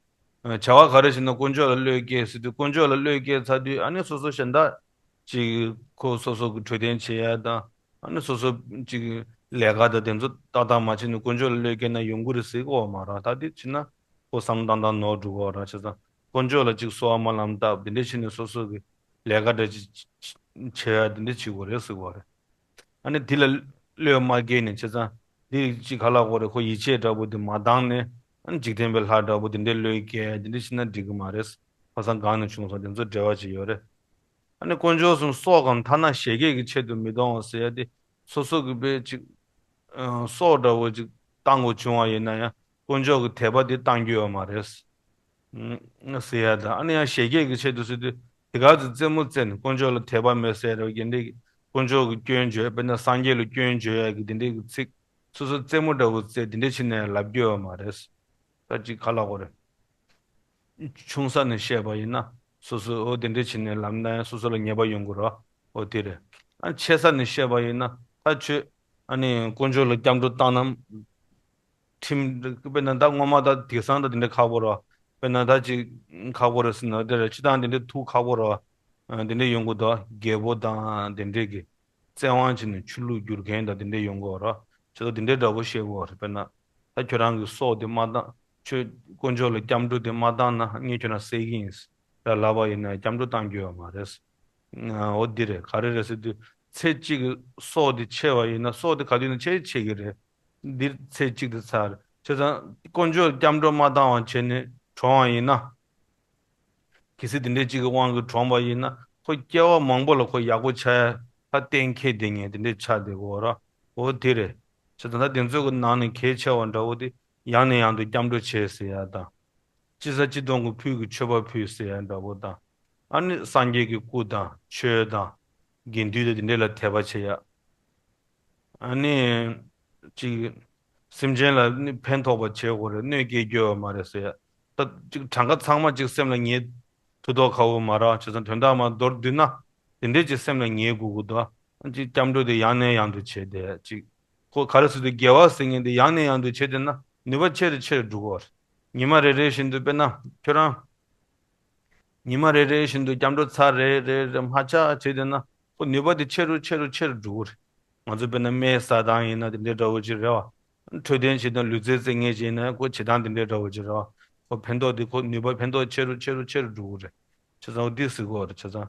ཨ། བྱ་བ་ག་རེ་བྱས་ན་དཀོན་མཆོག་ལ་བློས་བཀལ་ཟེར་དུས། དཀོན་མཆོག་ལ་བློས་བཀལ་ཚར་དུས་ཨ་ནི་སོ་སོ་གཞན་དག་ཅིག་ཁོ་སོ་སོ་གི་འཕྲོད་བསྟེན་བྱེད་ཡ་དང་། ཨ་ནི་སོ་སོ་ཅིག་ལས་ཀ་དང་དེ་ཚོ་ཏག་ཏག་མ་བྱས་ནས་དཀོན་མཆོག་ལ་བློས་བཀལ་ན་ཡོང་གི་རེད་ཟེར་གོ་མ་རེད། ད་དེ་བྱས་ན་ཁོ་བསམ་བློ་ཏག་ཏག་ནོར་འགྲོ་གི་རེད། བྱས་ཙང་དཀོན་མཆོག་ལ་ཅིག་གསོལ་བ་སྨོན་ལམ་བཏབ། དེ་འདྲ་བྱས་ནས་སོ་སོ་གི་ལས་ཀ་འདྲ་ཅིག་བྱེད་ཡ་དེ་འདྲ་བྱེད་དགོས་རེད་ཟེར་གོ་རེད། ཨ་ནི་དེ་ལ་བློས་མ་བཀལ་ནས། བྱས་ཙང་དེ་ཅིག་ག་ལབ་དགོས་རེད། ཁོ་ཡིད་ཆེས་འདྲ་པོ་དེ་མ་བཏང་ནས། ཨ་ནི་འཇིག་རྟེན་པའི་ལྷ་འདྲ་པོ་དེ་འདྲའི་བློས་བཀལ་དེ་འདྲ་བྱས་ན་འགྲིག་གི་མ་རེད། ཁ་སང་སྒང་ནས་བྱུང་སོང་། དེ་ཚོ་འབྲེལ་བ་ཅིག་ཡོད་རེད། ཨ་ནི་དཀོན་མཆོག་གསུམ་སྲོག་གམ་ཐ་ན་བཞད་གད་ཀྱི་ཆེད་དུ་མི་གཏོང་བ་ཟེར་ཡ་དེ། སོ་སོ་གི་དཔེ་ཅིག་ཨ་སྲོག་འདྲ་པོ་ཅིག་བཏང་དགོས་བྱུང་བ་ཡིན་ན་ཡང་དཀོན་མཆོག་གི་དད་པ་དེ་བཏང་རྒྱུ་ཡོད་མ་རེད། ཨ་ཟེར་ཡ་དང་། ཨ་ནི་ཡང་བཞད་གད་ཀྱི་ཆེད་དུ་ཟེར་དུས་དེ་ག་ཚོད་རྩེད་མོ་རྩེ་ནས་དཀོན་མཆོག་ལ་དད་པ་མེད་ཟེར་རེད་བ། དེ་འདྲའི་དཀོན་མཆོག་གི་སྐྱོན་བརྗོད། དཔེར་ན་སངས་རྒྱས་ལ་སྐྱོན་བརྗོད་ཡ་གི་དེ་འདྲའི་གི་ཚིག་སོ་སོ་རྩེད་མོ་འདྲ་པོ་རྩེ་དེ་འདྲ་བྱས་ནས་ལབ་རྒྱུ་ཡོད་མ་རེད། ད་ཅིག་ག་ལབ་དགོས་རེད། ཆུང་ས་ནས་བཤད་པ་ཡིན་ན་སོ་སོ་འོ་དེ་འདྲ་བྱས་ནས་ལབ་ན་ཡང་སོ་སོ་ལ་ཉེས་པ་ཡོང་གི་རེད། འོ་དེ་རེད། ཨ་ཆེ་ས་ནས་བཤད་པ་ཡིན་ན་ད་ཁྱོད་ཨ་ནི་དཀོན་མཆོག་ལ་སྐྱབས་འགྲོ་བཏང་ན། ཁྲིམས། དཔེར་ན་ད་སྔོན་མ་ད་དེང་སང་ད་དེ་འདྲ་ཁག་པོ་རེད། དཔེར་ན་ད་ཅིག་ཁག་པོ་རེད་ཟེར་ན་དེ་རེད། སྤྱིར་བཏང་དེ་འདྲ་ཐུགས་ཁག་པོ་རེད། ཨ་དེ་འདྲ་ཡོང་གི་འདུག་རྒྱལ་པོ་དང་དེ་འདྲས་ཀྱི་བཙན་དབང་བྱས་ནས་ཆོས་ལུགས་བསྒྱུར་མཁན་དང་དེ་འདྲ་ཡོང་གི་ཡོད་རེད། བྱས་ཙང་དེ་འདྲའི་འདྲ་པོ་བཤད་ཀྱི་ཡོད་རེད། དཔེར་ན་ད་ཁྱོད་རང་གི་སྲོག་དེ་མ་བཏང་། ཁྱོད་དཀོན་མཆོག་ལ་སྐྱབས་འགྲོ་དེ་མ་བཏང་ན་ངས་ཁྱོད་རང་བསད་ཀྱི་ཡིན་ཟེར་ལབ་པ་ཡིན་ན་སྐྱབས་འགྲོ་བཏང་རྒྱུ་ཡོད་མ་རེད། ཨ་འོ་འདི་རེད། ག་རེ་རེད་ཟེར་དུས་ཚེ་གཅིག་གི་སྲོག་དེ་ཆད་པ་ཡིན་ན། སྲོག་དེ་ག་དུས་ན་ཆད་ཆད་ཀྱི་རེད། འདིར་ཚེ་གཅིག་དེ་ཚར། བྱས་ཙང་དཀོན་མཆོག་སྐྱབས་འགྲོ་མ་བཏང་བ་བྱས་ནས་གྲོངས་པ་ཡིན་ན། གལ་སྲིད་དེ་འདྲའི་གཅིག་གི་དབང་གིས་གྲོངས་པ་ཡིན་ན་ཁོ་སྐྱེ་བ་མང་པོ་ལ་ཁོ་ཡག་པོ་ཆགས་ཡ་ད་གཏན་འཁེལ་བསྡད་མཁན་དེ་འདྲའི་ཆགས་བསྡད་ཀྱི་ཡོད་རེད། འོ་དེ་རེད། བྱས་ཙང་ད་དེ་ཚོ་གི་ནང་ནས་གལ་ཆེ་བ་འདྲ་པོ་དེ་ཡང་ནས་ཡང་དུ་སྐྱབས་འགྲོ་བྱེད་ཟེར་ཡ་དང་། ཅི་ཟ་ཅི་འཐུང་གི་ཕུད་ཀྱི་མཆོད་པ་ཕུལ་ཟེར་ཡ་འདྲ་པོ་དང་། ཨ་ནི་སངས་རྒྱས་ཀྱི་སྐུ་དང་ཆོས་དང་དགེ་འདུན་དང་དེ་འདྲ་ལ་དད་པ་བྱེད་ཡ། ཨ་ནི། ཅིག་སེམས་ཅན་ལ་ནི་ཕན་ཐོགས་པ་བྱེད་དགོས་རེད། གནོད་སྐྱེལ་རྒྱུ་ཡོད་མ་རེད་ཟེར་ཡ། ད་ཅིག་གྲངས་ཀ་ཚང་མ་ཅིག་སེམས་ལ་ངེས། མཐུ་སྟོབས་ཁ་བོ་མ་རག་བྱས་ཙང་དོན་དག་མ་མདོར་བསྡུས་ན། དེ་འདྲས་ཀྱི་སེམས་ལ་ངེས་དགོས་ཀྱི་འདུག་ཨ་ཅིག་སྐྱབས་འགྲོ་དེ་ཡང་ནས་ཡང་དུ་བྱས་ཏེ་ཅིག་ཁོ་ག་རེ་ཟེར་དུས་དགེ་བ་ཟེར་མཁན་དེ་ཡང་ནས་ཡང་དུ་བྱས་བསྡད་ན་ནུས་པ་ཆེ་རུ་ཆེ་རུ་འགྲོ་གི་རེད། ཉི་མ་རེ་རེ་བཞིན་དུ་དཔེར་ན་ཁྱོད་རང་ཉི་མ་རེ་རེ་བཞིན་དུ་སྐྱབས་འགྲོ་ཚར་རེ་རེ་རེ་མ་ཆག་བྱས་བསྡད་ན་ཁོ་ནུས་པ་དེ་ཆེ་རུ་ཆེ་རུ་ཆེ་རུ་འགྲོ་གི་རེད། ང་ཚོ་དཔེར་ན་སྨན་ཟ་སྟངས་ཡིན་ན་དེ་འདྲའི་འདྲ་བོ་ཅིག་རེད་བ། འཕྲོད་བསྟེན་བྱེད་སྟངས་ལུས་རྩལ་རྩེད་མཁན་ཅིག་ཡིན་ན་ཁོ་བྱེད་སྟངས་དེ་འདྲའི་འདྲ་བོ་ཅིག་རེད་བ། ཁོ་ཕན་ཐོགས་དེ་ཁོ་ནུས་པ་ཕན་ཐོགས་ཆེ་རུ་ཆེ་རུ་ཆེ་རུ་འགྲོ་གི་རེད། བྱས་ཙང་འོ་འདི་ཟེར་གོ་རེད། བྱས་ཙང་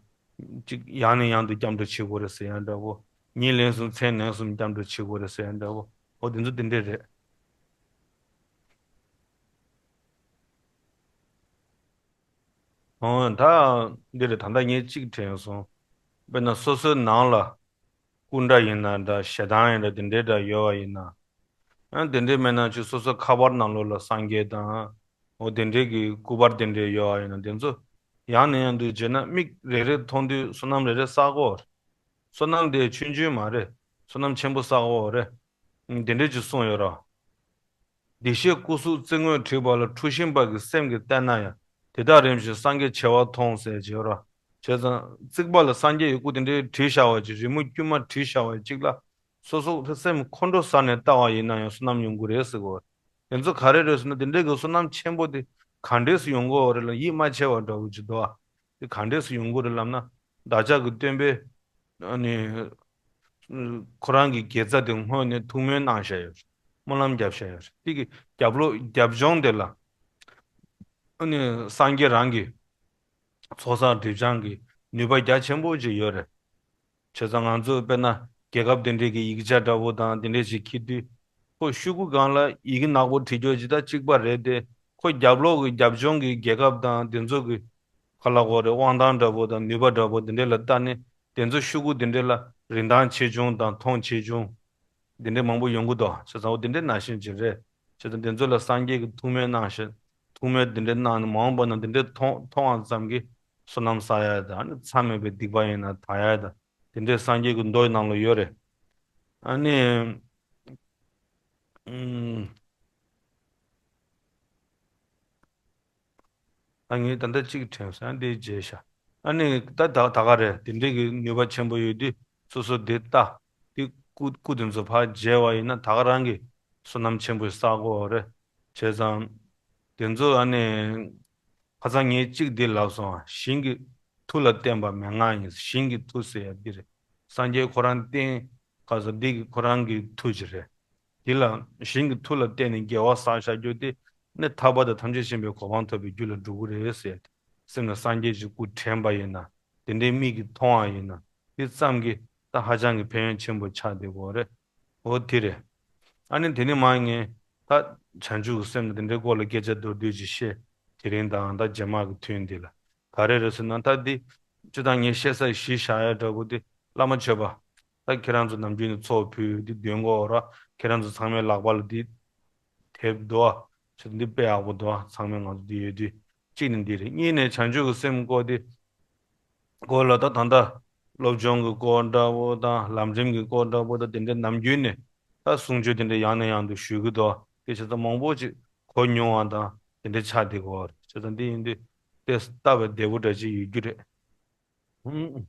ཅིག་ཡང་ནས་ཡང་དུ་སྐྱབས་འགྲོ་བྱེད་དགོས་རེད་ཟེར་ཡང་འདྲ་བོ། ཉིན་ལན་གསུམ་མཚན་ལན་གསུམ་སྐྱབས་འགྲོ་བྱེད་དགོས་རེད་ཟེར་ཡང་འདྲ་བོ། འོ་འདི་ཚོ་འདི་འདྲས་རེད། འོ་ད་འདི་རེད། ད་ལྟ་ངས་གཅིག་དྲན་སོང་། དཔེར་ན་སོ་སོའི་ནང་ལ་སྐུ་འདྲ་ཡིན་ན་འདྲ་ཞེ་སྡང་ཡིན་འདྲ་དེ་འདྲས་འདྲ་ཡོད་པ་ཡིན་ན། ཡང་དེ་འདྲས་མེད་ན་ཅིག་སོ་སོ་ཁ་པར་ནང་ལོགས་ལ་སངས་རྒྱས་དང་། འོ་དེ་འདྲས་ཀྱི་སྐུ་པར་དེ་འདྲས་ཡོད་པ་ཡིན་ན་དེ་ཚོ་ཡང་ནས་ཡང་དུ་བརྗེད་ན་མིག་རེ་རེ་མཐོང་དུས་བསོད་ནམས་རེ་རེ་བསགས་ཀྱི་ཡོད་རེད། བསོད་ནམས་དེ་ཆུང་ཆུང་མ་རེད། བསོད་ནམས་ཆེན་པོ་བསགས་ཀྱི་ཡོད་རེད། དེ་འདྲས་ཅིག་གསུངས་ཡོད་ར། བདེ་གཤེགས་སྐུ་གཟུགས་རྩིག་ངོས་བྲིས་པ་ལ་འཁྲུལ་ཞེན་པ་གི་སེམས་ཀྱིས་བལྟས་ན་ཡང་དེ་དག་རིམ་བཞིན་སངས་རྒྱས་བྱེ་བ་མཐོང་ཟེར་བྱས་ར། བྱས་ཙང་རྩིག་པ་ལ་སངས་རྒྱས་ཀྱི་སྐུ་དེ་འདྲའི་བྲིས་བཞག་པ་ཅིག་རི་མོ་དཀྱུས་མ་བྲིས་བཞག་པ་ཅིག་ལ་སོ་སོ་སེམས་ཁོང་ཁྲོ་ཟ་ནས་ལྟ་བ་ཡིན་ན་ཡང་བསོད་ནམས་ཡོང་གི་རེད་ཟེར་གོ། དེ་ཚོ་ག་རེ་རེད་ཟེར་ན་དེ་འདྲའི་གི་བསོད་ནམས་ཆེན་པོ་དེ་ག་འདྲས་སུ་ཡོང་གི་ཡོད་རེད་ལ་ཡིད་མ་ཆེས་པ་འདྲ་བོ་ཅིག་འདུག་ཨ། དེ་ག་འདྲས་སུ་ཡོང་གི་རེད་ལབ་ན། བདག་ཅག་གི་སྟོན་པས་ཨ་ནི། ཁོ་རང་གི་དགེ་རྩ་དེ་སྔོན་ནས་ཐུགས་སྨོན་གནང་བཞག་ཡོད་རེད། སྨོན་ལམ་བརྒྱབ་བཞག་ཡོད་རེད། དེ་གི་རྒྱབ་ལོགས་རྒྱབ་ལྗོངས་དེ་ལ་ཨ་ནི་སངས་རྒྱས་རང་གི་ཚོགས་བསགས་སྒྲིབ་སྦྱང་གི་ནུས་པ་རྒྱ་ཆེན་པོ་ཅིག་ཡོད་རེད། བྱས་ཙང་ང་ཚོ་དཔེར་ན་རྒྱལ་ཁབ་དེ་འདྲས་ཀྱི་ཡིག་ཆ་འདྲ་བོ་དང་དེ་འདྲས་ཅིག་འཁྱེར་དུས། ཁོ་ཤོག་གུ་སྒང་ལ་ཡི་གེ་ནག་པོ་བྲིས་རྒྱུ་ཅིག་ད་གཅིག་པ་རེད་དེ། ཁོ་རྒྱབ་ལོགས་ཀྱི་རྒྱབ་ལྗོངས་ཀྱི་རྒྱལ་ཁབ་དང་དེ་ཚོ་གི་ཁ་ལག་གོ་རེ་དབང་ཐང་འདྲ་པོ་དང་ནུས་པ་འདྲ་པོ་དེ་འདྲས་ལ་ལྟ་ནས་དེ་ཚོ་ཤོག་གུ་དེ་འདྲས་ལ་རིན་ཐང་ཆེ་ཆུང་དང་མཐོང་ཆེ་ཆུང་དེ་འདྲས་མང་པོ་ཡོང་གི་འདུག་བྱས་ཙང་འོ་དེ་འདྲས་ནང་བཞིན་ཅིག་རེད། བྱས་ཙང་དེ་ཚོ་ལ་སངས་རྒྱས་ཀྱི་ཐུགས་སྨོན་གནང་ཞིང་ཐུགས་སྨོན་དེ་འདྲས་གནང་ནས་མ་འོངས་པ་ན་དེ་འདྲས་མཐོང་མཐོང་བ་ཙམ་གྱིས་བསོད་ནམས་བསགས་ཡ་དང་མཚམས་མེད་པའི་སྡིག་པ་ཡིན་ན་དག་ཡ་དང་དེ་འདྲས་སངས་རྒྱས་ཀྱི་མདོ་ཡི་ནང་ལ་ཡོད་རེད། ཨ་ནི། ཨུམ། ད་ངས་ད་ལྟ་གཅིག་དྲན་སོང་། ཨ་འདི་བརྗེད་ཤག་ཨ་ནི་ད་ད་ད་ག་རེད། དེ་འདྲའི་གི་ནུས་པ་ཆེན་པོ་ཡོད་དུས་སོ་སོ་དེ་ལྟ། དེ་སྐུ་སྐུ་དེ་ཚོ་ཕར་མཇལ་བ་ཡིན་ན་ད་ག་རང་གི་བསོད་ནམས་ཆེན་པོ་བསགས་དགོས་རེད། བྱས་ཙང་། དེ་ཚོ་ཨ་ནི། ཁ་སང་ངས་གཅིག་འདི་ལབ་སོང་ཨ། ཞིང་གི་མཐུ་ལ་བརྟེན་པ་མན་ངག་ཡིན། ཞིང་གི་མཐུ་ཟེར་ཡ་འདི་རེད། སངས་རྒྱས་ཁོ་རང་བསྟེན། ཁ་སང་འདི་གི་ཁོ་རང་གི་མཐུ་ཅིག་རེད། དེ་ལ་ཞིང་གི་མཐུ་ལ་བརྟེན་ནས་དགེ་བ་བསགས་བཞག་རྒྱུ་དེ་ནི་ཐར་པ་དང་ཐམས་ཅད་མཁྱེན་པའི་གོ་འཕང་ཐོབ་པའི་རྒྱུ་ལ་འགྲོ་གི་རེད་ཟེར་ཏེ། སེམས་ལ་སངས་རྒྱས་ཀྱི་སྐུ་དྲན་པ་ཡིན་ན། དེ་འདྲའི་མིག་གིས་མཐོང་བ་ཡིན་ན། དེ་ཙམ་གྱིས་ད་ཧ་ཅང་གི་ཕན་ཡོན་ཆེན་པོ་ཆགས་བསྡད་ཀྱི་ཡོད་རེད། འོ་དེ་རེད། ཨ་ནི་དེ་ནི་མ་ངས་ད་བྱང་ཆུབ་ཀྱི་སེམས་དང་དེ་འདྲའི་སྐོར་ལ་སྐད་ཆ་མདོར་བསྡུས་ཅིག་བཤད། དེ་རིང་དང་ད་རྗེས་མ་གི་དུས་འདི་ལ་ག་རེ་རེད་ཟེར་ན། ད་འདི་སྤྱིར་བཏང་ངས་བཤད་ས་གཞི་བཞག་ཡ་འདྲ་པོ་འདི་བླ་མ་མཆོད་པ། ད་ཁྱེད་རང་ཚོ་ནམ་རྒྱུན་ནས་ཚོགས་ཕུལ་འདི་འདོན་གོ་ར། ཁྱེད་རང་ཚོ་ཚང་མའི་ལག་པ་ལ་འདི་དེབ་འདུག་ཨ། ཆེད་འདི་དཔེ་ཡག་པོ་འདུག་ཨ། ཚང་མས་ང་ཚོ་འདི་ཡོད་དུས་གཅིག་ནི་འདི་རེད། གཉིས་ནས་བྱང་ཆུབ་ཀྱི་སེམས་སྐོར་འདི་སྐོར་ལ་ད་ད་ལྟ་སློབ་སྦྱོང་གི་སྐོར་འདྲ་པོ་དང་ལམ་རིམ་གྱི་སྐོར་འདྲ་པོ་དང་དེ་འདྲའི་ནམ་རྒྱུན་ནས་ད་གསུང་ཆོས་དེ་འདྲ་ཡང་ནས་ཡང་དུ་ཞུ་གི་འདུག་དེ་བྱས་ཙང་མང་པོ་ཅིག་གོ་མྱོང་བ་དང་དེ་འདྲ་ཆགས་བསྡད་ཀྱི་ཡོད་རེད། བྱས་ཙང་འདི་ཡིན་དུས་དེ་ལྟ་བའི་བདེ་པོ་འདྲ་ཅིག་ཡོད་རྒྱུ་རེད། ཧུམ།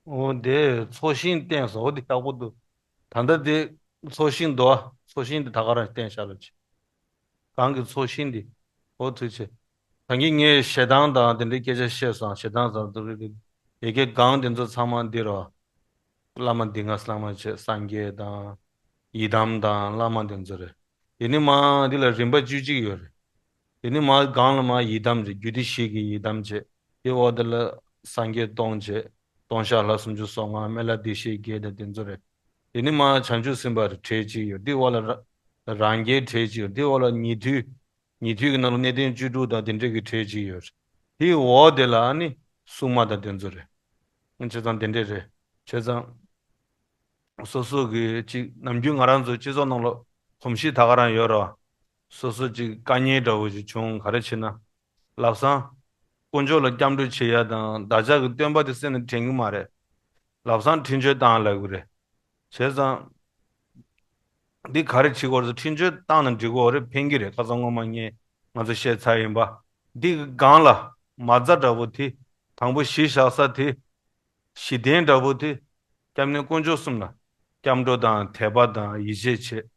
འོ་དེ་ཚོགས་ཞིང་བསྟན་སོང་། འོ་དེ་ཡག་པོ་འདུག་ད་ལྟ་དེ་ཚོགས་ཞིང་འདུག་ཨ། ཚོགས་ཞིང་དེ་ད་ག་རང་བསྟན་བཞག་ལབ་ཅིག་གང་གི་ཚོགས་ཞིང་འདི། ཨོ་ཐུགས་རྗེ་ཆེ། ད་གིན་ངས་ཞེ་སྡང་དང་དེ་འདྲའི་སྐད་ཆ་བཤད་སོང་། ཞེ་སྡང་དང་དེ་འདྲའི་ཡ་གི་སྒང་དེ་ཚོ་ཚང་མ་འདི་རོ། བླ་མ་འདི་ང་བླ་མ་ཆེ་སངས་རྒྱས་དང་། ཡི་དམ་དང་བླ་མ་དེ་ཚོ་རེད། དེ་ནི་མ་འདི་ལ་རིམ་པ་བཅུ་གཅིག་ཡོད་རེད། དེ་ནི་མ་སྒང་ལ་མ་ཡི་དམ་རེད། རྒྱུད་སྡེ་བཞི་གི་ཡི་དམ་བྱས། དེ་འོག་དེ་ལ་སངས་རྒྱས་སྟོང་བྱས། སྟོང་གཞག་ལྷ་སུམ་ཅུ་སོ་ལྔ་སྨན་བླ་བདེ་གཤེགས་བརྒྱད་དང་དེ་ཚོ་རེད། དེ་ནི་མ་བྱང་ཆུབ་སེམས་དཔའ་རེད། གྲས་གཅིག་ཡོད། དེ་འོག་ལ་ར་རང་རྒྱལ་གྲས་གཅིག་ཡོད། དེ་འོག་ལ་ཉན་ཐོས། ཉན་ཐོས་ཀྱི་ནང་ལ་གནས་བརྟན་བཅུ་དྲུག་དང་དེ་འདྲས་ཀྱི་གྲས་གཅིག་ཡོད་རེད། དེའི་འོག་དེ་ལ་ནི་སྲུང་མ་དང་དེ་ཚོ་རེད། བྱས་ཙང་དེ་འདྲས་རེད། བྱས་ཙང་། སོ་སོ་གི་ཅིག་ནམ་རྒྱུན་ང་རང་ཚོ་སྤྱི་ཚོགས་ནང་ལ་གོམས་གཤིས་ད་ག་རང་ཡོད་རེད་བ། སོ་སོ་ཅིག་དཀའ་ངལ་འདྲ་བོ་ཞིག་བྱུང་། ག་རེ་བྱས་ན། ལམ་སང་། དཀོན་མཆོག་ལ་སྐྱབས་འགྲོ་བྱེད་ཡ་དང་བདག་ཅག་གི་སྟོན་པ་དེ་སེམས་ནང་དྲན་གི་མ་རེད། ལམ་སང་འཕྲིན་བཅོལ་བཏང་ལབ་གི་རེད། བྱས་ཙང་། འདི་ག་རེ་བྱེད་དགོས་རེད། འཕྲིན་བཅོལ་བཏང་ན་འགྲིག་གི་རེད། ཕན་གི་རེད། ཁ་སང་སྔོན་མ་ངས་ང་ཚོ་བཤད་ཚར་ཡིན་པ། འདི་གི་སྒང་ལ་མ་རྩ་འདྲ་བོ་དེ། དང་པོ་གཞི་བཞག་ས་དེ། གཞི་རྟེན་འདྲ་བོ་དེ། སྐྱབས་གནས་དཀོན་མཆོག་གསུམ་ལ་སྐྱབས་འགྲོ་དང་དད་པ་དང་ཡིད་ཆེས་བྱེད།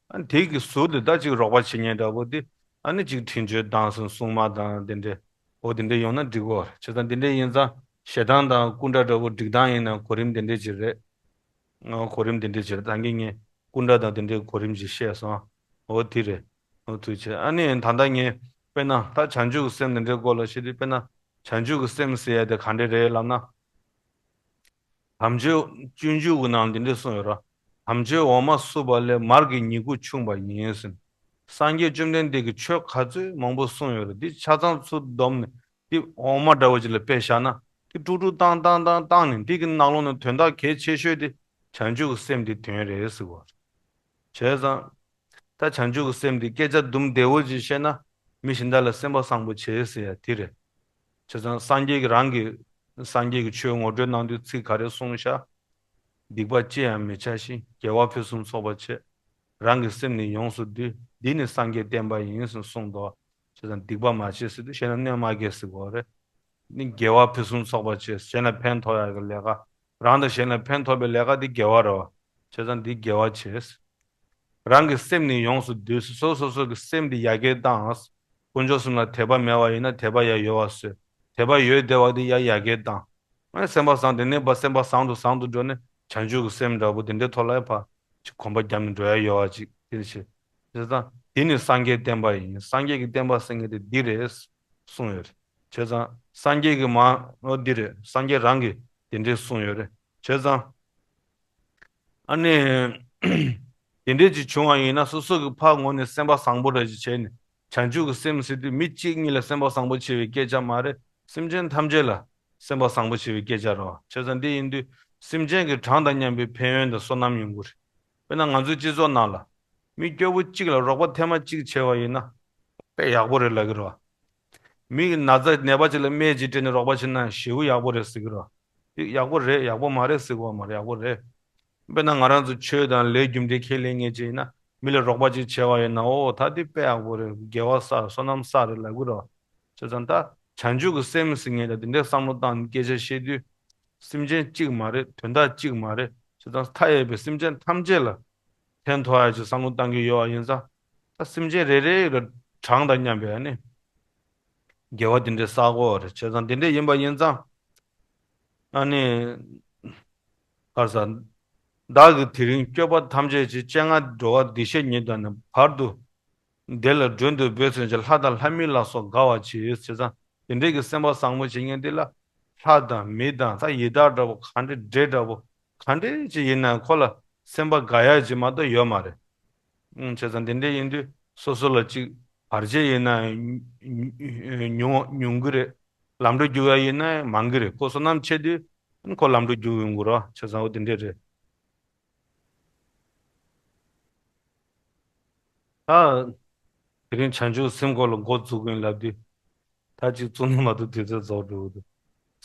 ཨ་ནི་དེ་གི་ཟུར་དུ་ད་ཅིག་རོགས་པ་བྱེད་མཁན་འདྲ་བོ་དེ། ཨ་ནི་ཅིག་དྲིན་གཅོད་དང་སྲུང་མ་དང་དེ་འདྲས། འོ་དེ་འདྲས་ཡོང་ན་འགྲིག་གོ། བྱས་ཙང་དེ་འདྲས་ཡིན་ཙང་ཞེ་སྡང་དང་སྐུ་འདྲ་འདྲ་བོ་སྒྲིག་སྟངས་ཡིན་ན་གོ་རིམ་དེ་འདྲས་ཅིག་རེད། ཨ་གོ་རིམ་དེ་འདྲས་ཅིག་རེད། ད་གིན་ངས་སྐུ་འདྲ་དང་དེ་འདྲས་གོ་རིམ་ཅིག་བཤད་སོང་། འོ་དེ་རེད། འོ་ཐུགས་རྗེ་ཆེ། ཨ་ནི་ད་ལྟ་ངས་དཔེར་ན་ད་བྱང་ཆུབ་ཀྱི་སེམས་དེ་འདྲའི་སྐོར་ལ་བཤད་དུས། དཔེར་ན་བྱང་ཆུབ་ཀྱི་སེམས་ཟེར་ཡ་དེ་ག་འདྲས་རེད་ལབ་ན། དམ་ཆོས་སྤྱོད་འཇུག་གི་ནང་འདི་འདྲས་གསུངས་ཡོད་ར། དམ་ཆོས་འོ་མ་བསྲུབས་པ་ལས་མར་གྱི་ཉིང་ཁུ་ཕྱུང་བ་ཡིན་ཟེར། སངས་རྒྱས་བཅོམ་ལྡན་འདས་ཀྱིས་ཆོས་ག་ཚོད་མང་པོ་གསུངས་ཡོད་ར། འདི་ཆ་ཚང་ཚུར་བསྡོམས་ནས་འདི་འོ་མ་འདྲ་བོ་ཅིག་ལ་དཔེ་བཞག་ན། འདི་དཀྲུག་དཀྲུག་བཏང་བཏང་བཏང་བཏང་ནས་འདི་གི་ནང་ལོགས་ནས་དོན་དག་གལ་ཆེ་ཤོས་དེ་བྱང་ཆུབ་ཀྱི་སེམས་དེ་དོན་རེད་ཟེར་བ། བྱས་ཙང་། ད་བྱང་ཆུབ་ཀྱི་སེམས་འདི་སྐད་ཆ་དུམ་བདེ་བོ་ཅིག་བཤད་ན། མི་གཞན་དག་ལ་སེམས་པ་བཟང་པོ་བྱེད་ཟེར་ཡ་དེ་རེད། བྱས་ཙང་སངས་རྒྱས་ཀྱི་རང་གི། སངས་རྒྱས་ཀྱི་ཆོས་ངོ་སྤྲོད་གནང་དུས་ཚིག་ག་རེ་གསུངས་ཤག་འདུག་པ་ཅི་ཡང་མི་བྱ་ཞིང་། དགེ་བ་ཕུན་སུམ་ཚོགས་པར་བྱེད། རང་གི་སེམས་ནི་ཡོངས་སུ་འདུལ། འདི་ནི་སངས་རྒྱས་བསྟན་པ་ཡིན་ཟེར་གསུངས་འདུག་བྱས་ཙང་སྡིག་པ་མ་བྱེད་ཟེར་དུས་གཞན་ལ་གནོད་མ་སྐྱེལ་ཟེར་དགོས་རེད། ནི་དགེ་བ་ཕུན་སུམ་ཚོགས་པར་བྱེད། གཞན་ལ་ཕན་ཐོགས་ཡག་གི་ལས་ཀ། རང་དང་གཞན་ལ་ཕན་ཐོགས་པའི་ལས་ཀ་འདི་དགེ་བ་རེད་བ། བྱས་ཙང་འདི་དགེ་བ་བྱེད། རང་གི་སེམས་ནི་ཡོངས་སུ་འདུལ། སོ་སོ་སོ་གི་སེམས་འདི་ཡར་རྒྱས་བཏང་། དཀོན་མཆོག་གསུམ་ལ་དད་པ་མེད་པ་ཡིན་ན་དད་པ་ཡར་ཡོད་པ་བཟོས། དད་པ་ཡོད་བསྡད་པ་འདི་ཡར་ཡར་རྒྱས་བཏང་། ཨ་ནི་སེམས་པ་བཟང་དེ་ནས་ཕར་སེམས་པ་བཟང་དུ་བཟང་དུ་འགྲོ་ནས་བྱང་ཆུབ་ཀྱི་སེམས་འདྲ་པོ་དེ་འདྲའི་ཐོག་ལ་ཕར་ཅིག་གོམ་པ་བརྒྱབ་ནས་འགྲོ་ཡ་ཡོད་པ་ཅིག་དེ་བྱེད། བྱས་ཙང་འདི་ནི་སངས་རྒྱས་བསྟན་པ་ཡིན། སངས་རྒྱས་ཀྱི་བསྟན་པ་ཟེར་མཁན་དེ་འདི་རེད་གསུངས་ཡོད་རེད། བྱས་ཙང་སངས་རྒྱས་ཀྱི་མ་འོ་འདི་རེད། སངས་རྒྱས་རང་གིས་དེ་འདྲས་གསུངས་ཡོད་རེད། བྱས་ཙང་། ཨ་ནི། དེ་འདྲས་ཅིག་བྱུང་བ་ཡིན་ན་སོ་སོ་གི་ཕར་ངོས་ནས་སེམས་པ་བཟང་པོ་འདྲ་ཅིག་བྱས་ནས། བྱང་ཆུབ་ཀྱི་སེམས་ཟེར་དུས་མི་གཅིག་གཉིས་ལ་སེམས་པ་བཟང་པོ་བྱེད་པའི་སྐད་ཆ་མ་རེད། སེམས་ཅན་ཐམས་ཅད་ལ་སེམས་པ་བཟང་པོ་བྱེད་པའི་སྐད་ཆ་རེད་བ། བྱས་ཙང་འདི་ཡིན་དུས་སེམས་ཅན་གྱི་གྲངས་དང་མཉམ་པའི་ཕན་ཡོན་དང་བསོད་ནམས་ཡོང་གི་རེད། དཔེར་ན་ང་ཚོའི་སྤྱི་ཚོགས་ནང་ལ་མི་སྐྱོ་པོ་གཅིག་ལ་རོགས་པ་ཐེངས་མ་གཅིག་བྱས་པ་ཡིན་ན་དཔེ་ཡག་པོ་རེད་ལབ་ཀྱི་རེད་བ། མི་གི་ན་ཚ་ནད་པ་ཅིག་ལ་སྨན་ཅིག་སྤྲད་ནས་རོགས་པ་བྱེད་ན་ཞེ་པོ་ཡག་པོ་རེད་ཟེར་གྱི་རེད་བ། འདི་ཡག་པོ་རེད་ཡག་པོ་མ་རེད་ཟེར་གྱི་མ་རེད། ཡག་པོ་རེད། དཔེར་ན་ང་རང་ཚོ་ཆོས་དང་ལས་རྒྱུ་འབྲས་ཁས་ལེན་མཁན་ཅིག་ཡིན་ན་མི་ལ་རོགས་པ་ཅིག་བྱས་པ་ཡིན་ན། འོ་ད་འདི་དཔེ་ཡག་པོ་རེད། དགེ་བ་བསགས། བསོད་ནམས་བསགས་རེད་ལབ་ཀྱི་རེད་བ། བྱས་ཙང་ད་བྱང་ཆུབ་ཀྱི་སེམས་ཟེར་མཁན་ད་འདི་འདྲའི་བསམ་བློ་བཏང་ནས་སྐད་ཆ་བཤད་དུས། སེམས་ཅན་གཅིག་མ་རེད། དོན་དག་གཅིག་མ་རེད། བྱས་ཙང་མཐའ་ཡས་པའི་སེམས་ཅན་ཐམས་ཅད་ལ་ཕན་ཐོགས་ཡ་ཅིག་བསམ་བློ་བཏང་གི་ཡོད་པ་ཡིན་ཙང་། ད་སེམས་ཅན་རེ་རེ་ལ་གྲངས་དང་མཉམ་པའི་ཨ་ནི་དགེ་བ་དེ་འདྲའི་བསགས་དགོས་རེད། བྱས་ཙང་དེ་འདྲ་ཡིན་པ་ཡིན་ཙང་། ཨ་ནི། ག་རེ་ཟ། བདག་གིས་དེ་རིང་བསྐྱོད་པ་ཐམས་ཅད་ཀྱིས། སྤྱན་སྔར་འགྲོ་བ་བདེ་གཤེགས་ཉིད་དང་ནི། བར་དུ་བདེ་ལ་མགྲོན་དུ་བོས་ཚུན་ཆད། ལྷ་དང་ལྷ་མིན་ལ་སོགས་དགའ་བར་བྱེད། བྱས་ཙང་དེ་འདྲའི་གི་སེམས་པ་བཟང་པོ་བྱེད་མཁན་དེ་ལ་ལྷ་དང་མི་དང་ད་ཡི་དྭགས་འདྲ་པོ་ག་འདྲ་འདྲེ་འདྲ་པོ་ག་འདྲ་ཅིག་ཡིན་ན་ཁོ་ལ་སེམས་པ་དགའ་ཡ་ཅིག་མ་གཏོགས་ཡོད་མ་རེད། ཨང་། བྱས་ཙང་དེ་འདྲ་ཡིན་དུས་སོ་སོ་ལ་ཅིག་བར་ཆད་ཡིན་ན་ཉུང་ཉུང་གི་རེད། ལམ་འགྲོ་རྒྱུག་ཡ་ཡིན་ན་མང་གི་རེད། ཁོ་བསོད་ནམས་ཆེ་དུས་ཁོ་ལམ་འགྲོ་རྒྱུག་ཡོང་གི་རེད། བྱས་ཙང་འོ་དེ་འདྲ་རེད། ད་དེ་རིང་བྱང་ཆུབ་སེམས་སྐོར་ལ་འགོ་འཛུགས་ཀྱིན་ལབ་དུས། ད་ཅིག་བཙུགས་ནས་མ་གཏོགས་དུས་ཚོད་རྫོགས་འགྲོ་གི་འདུག་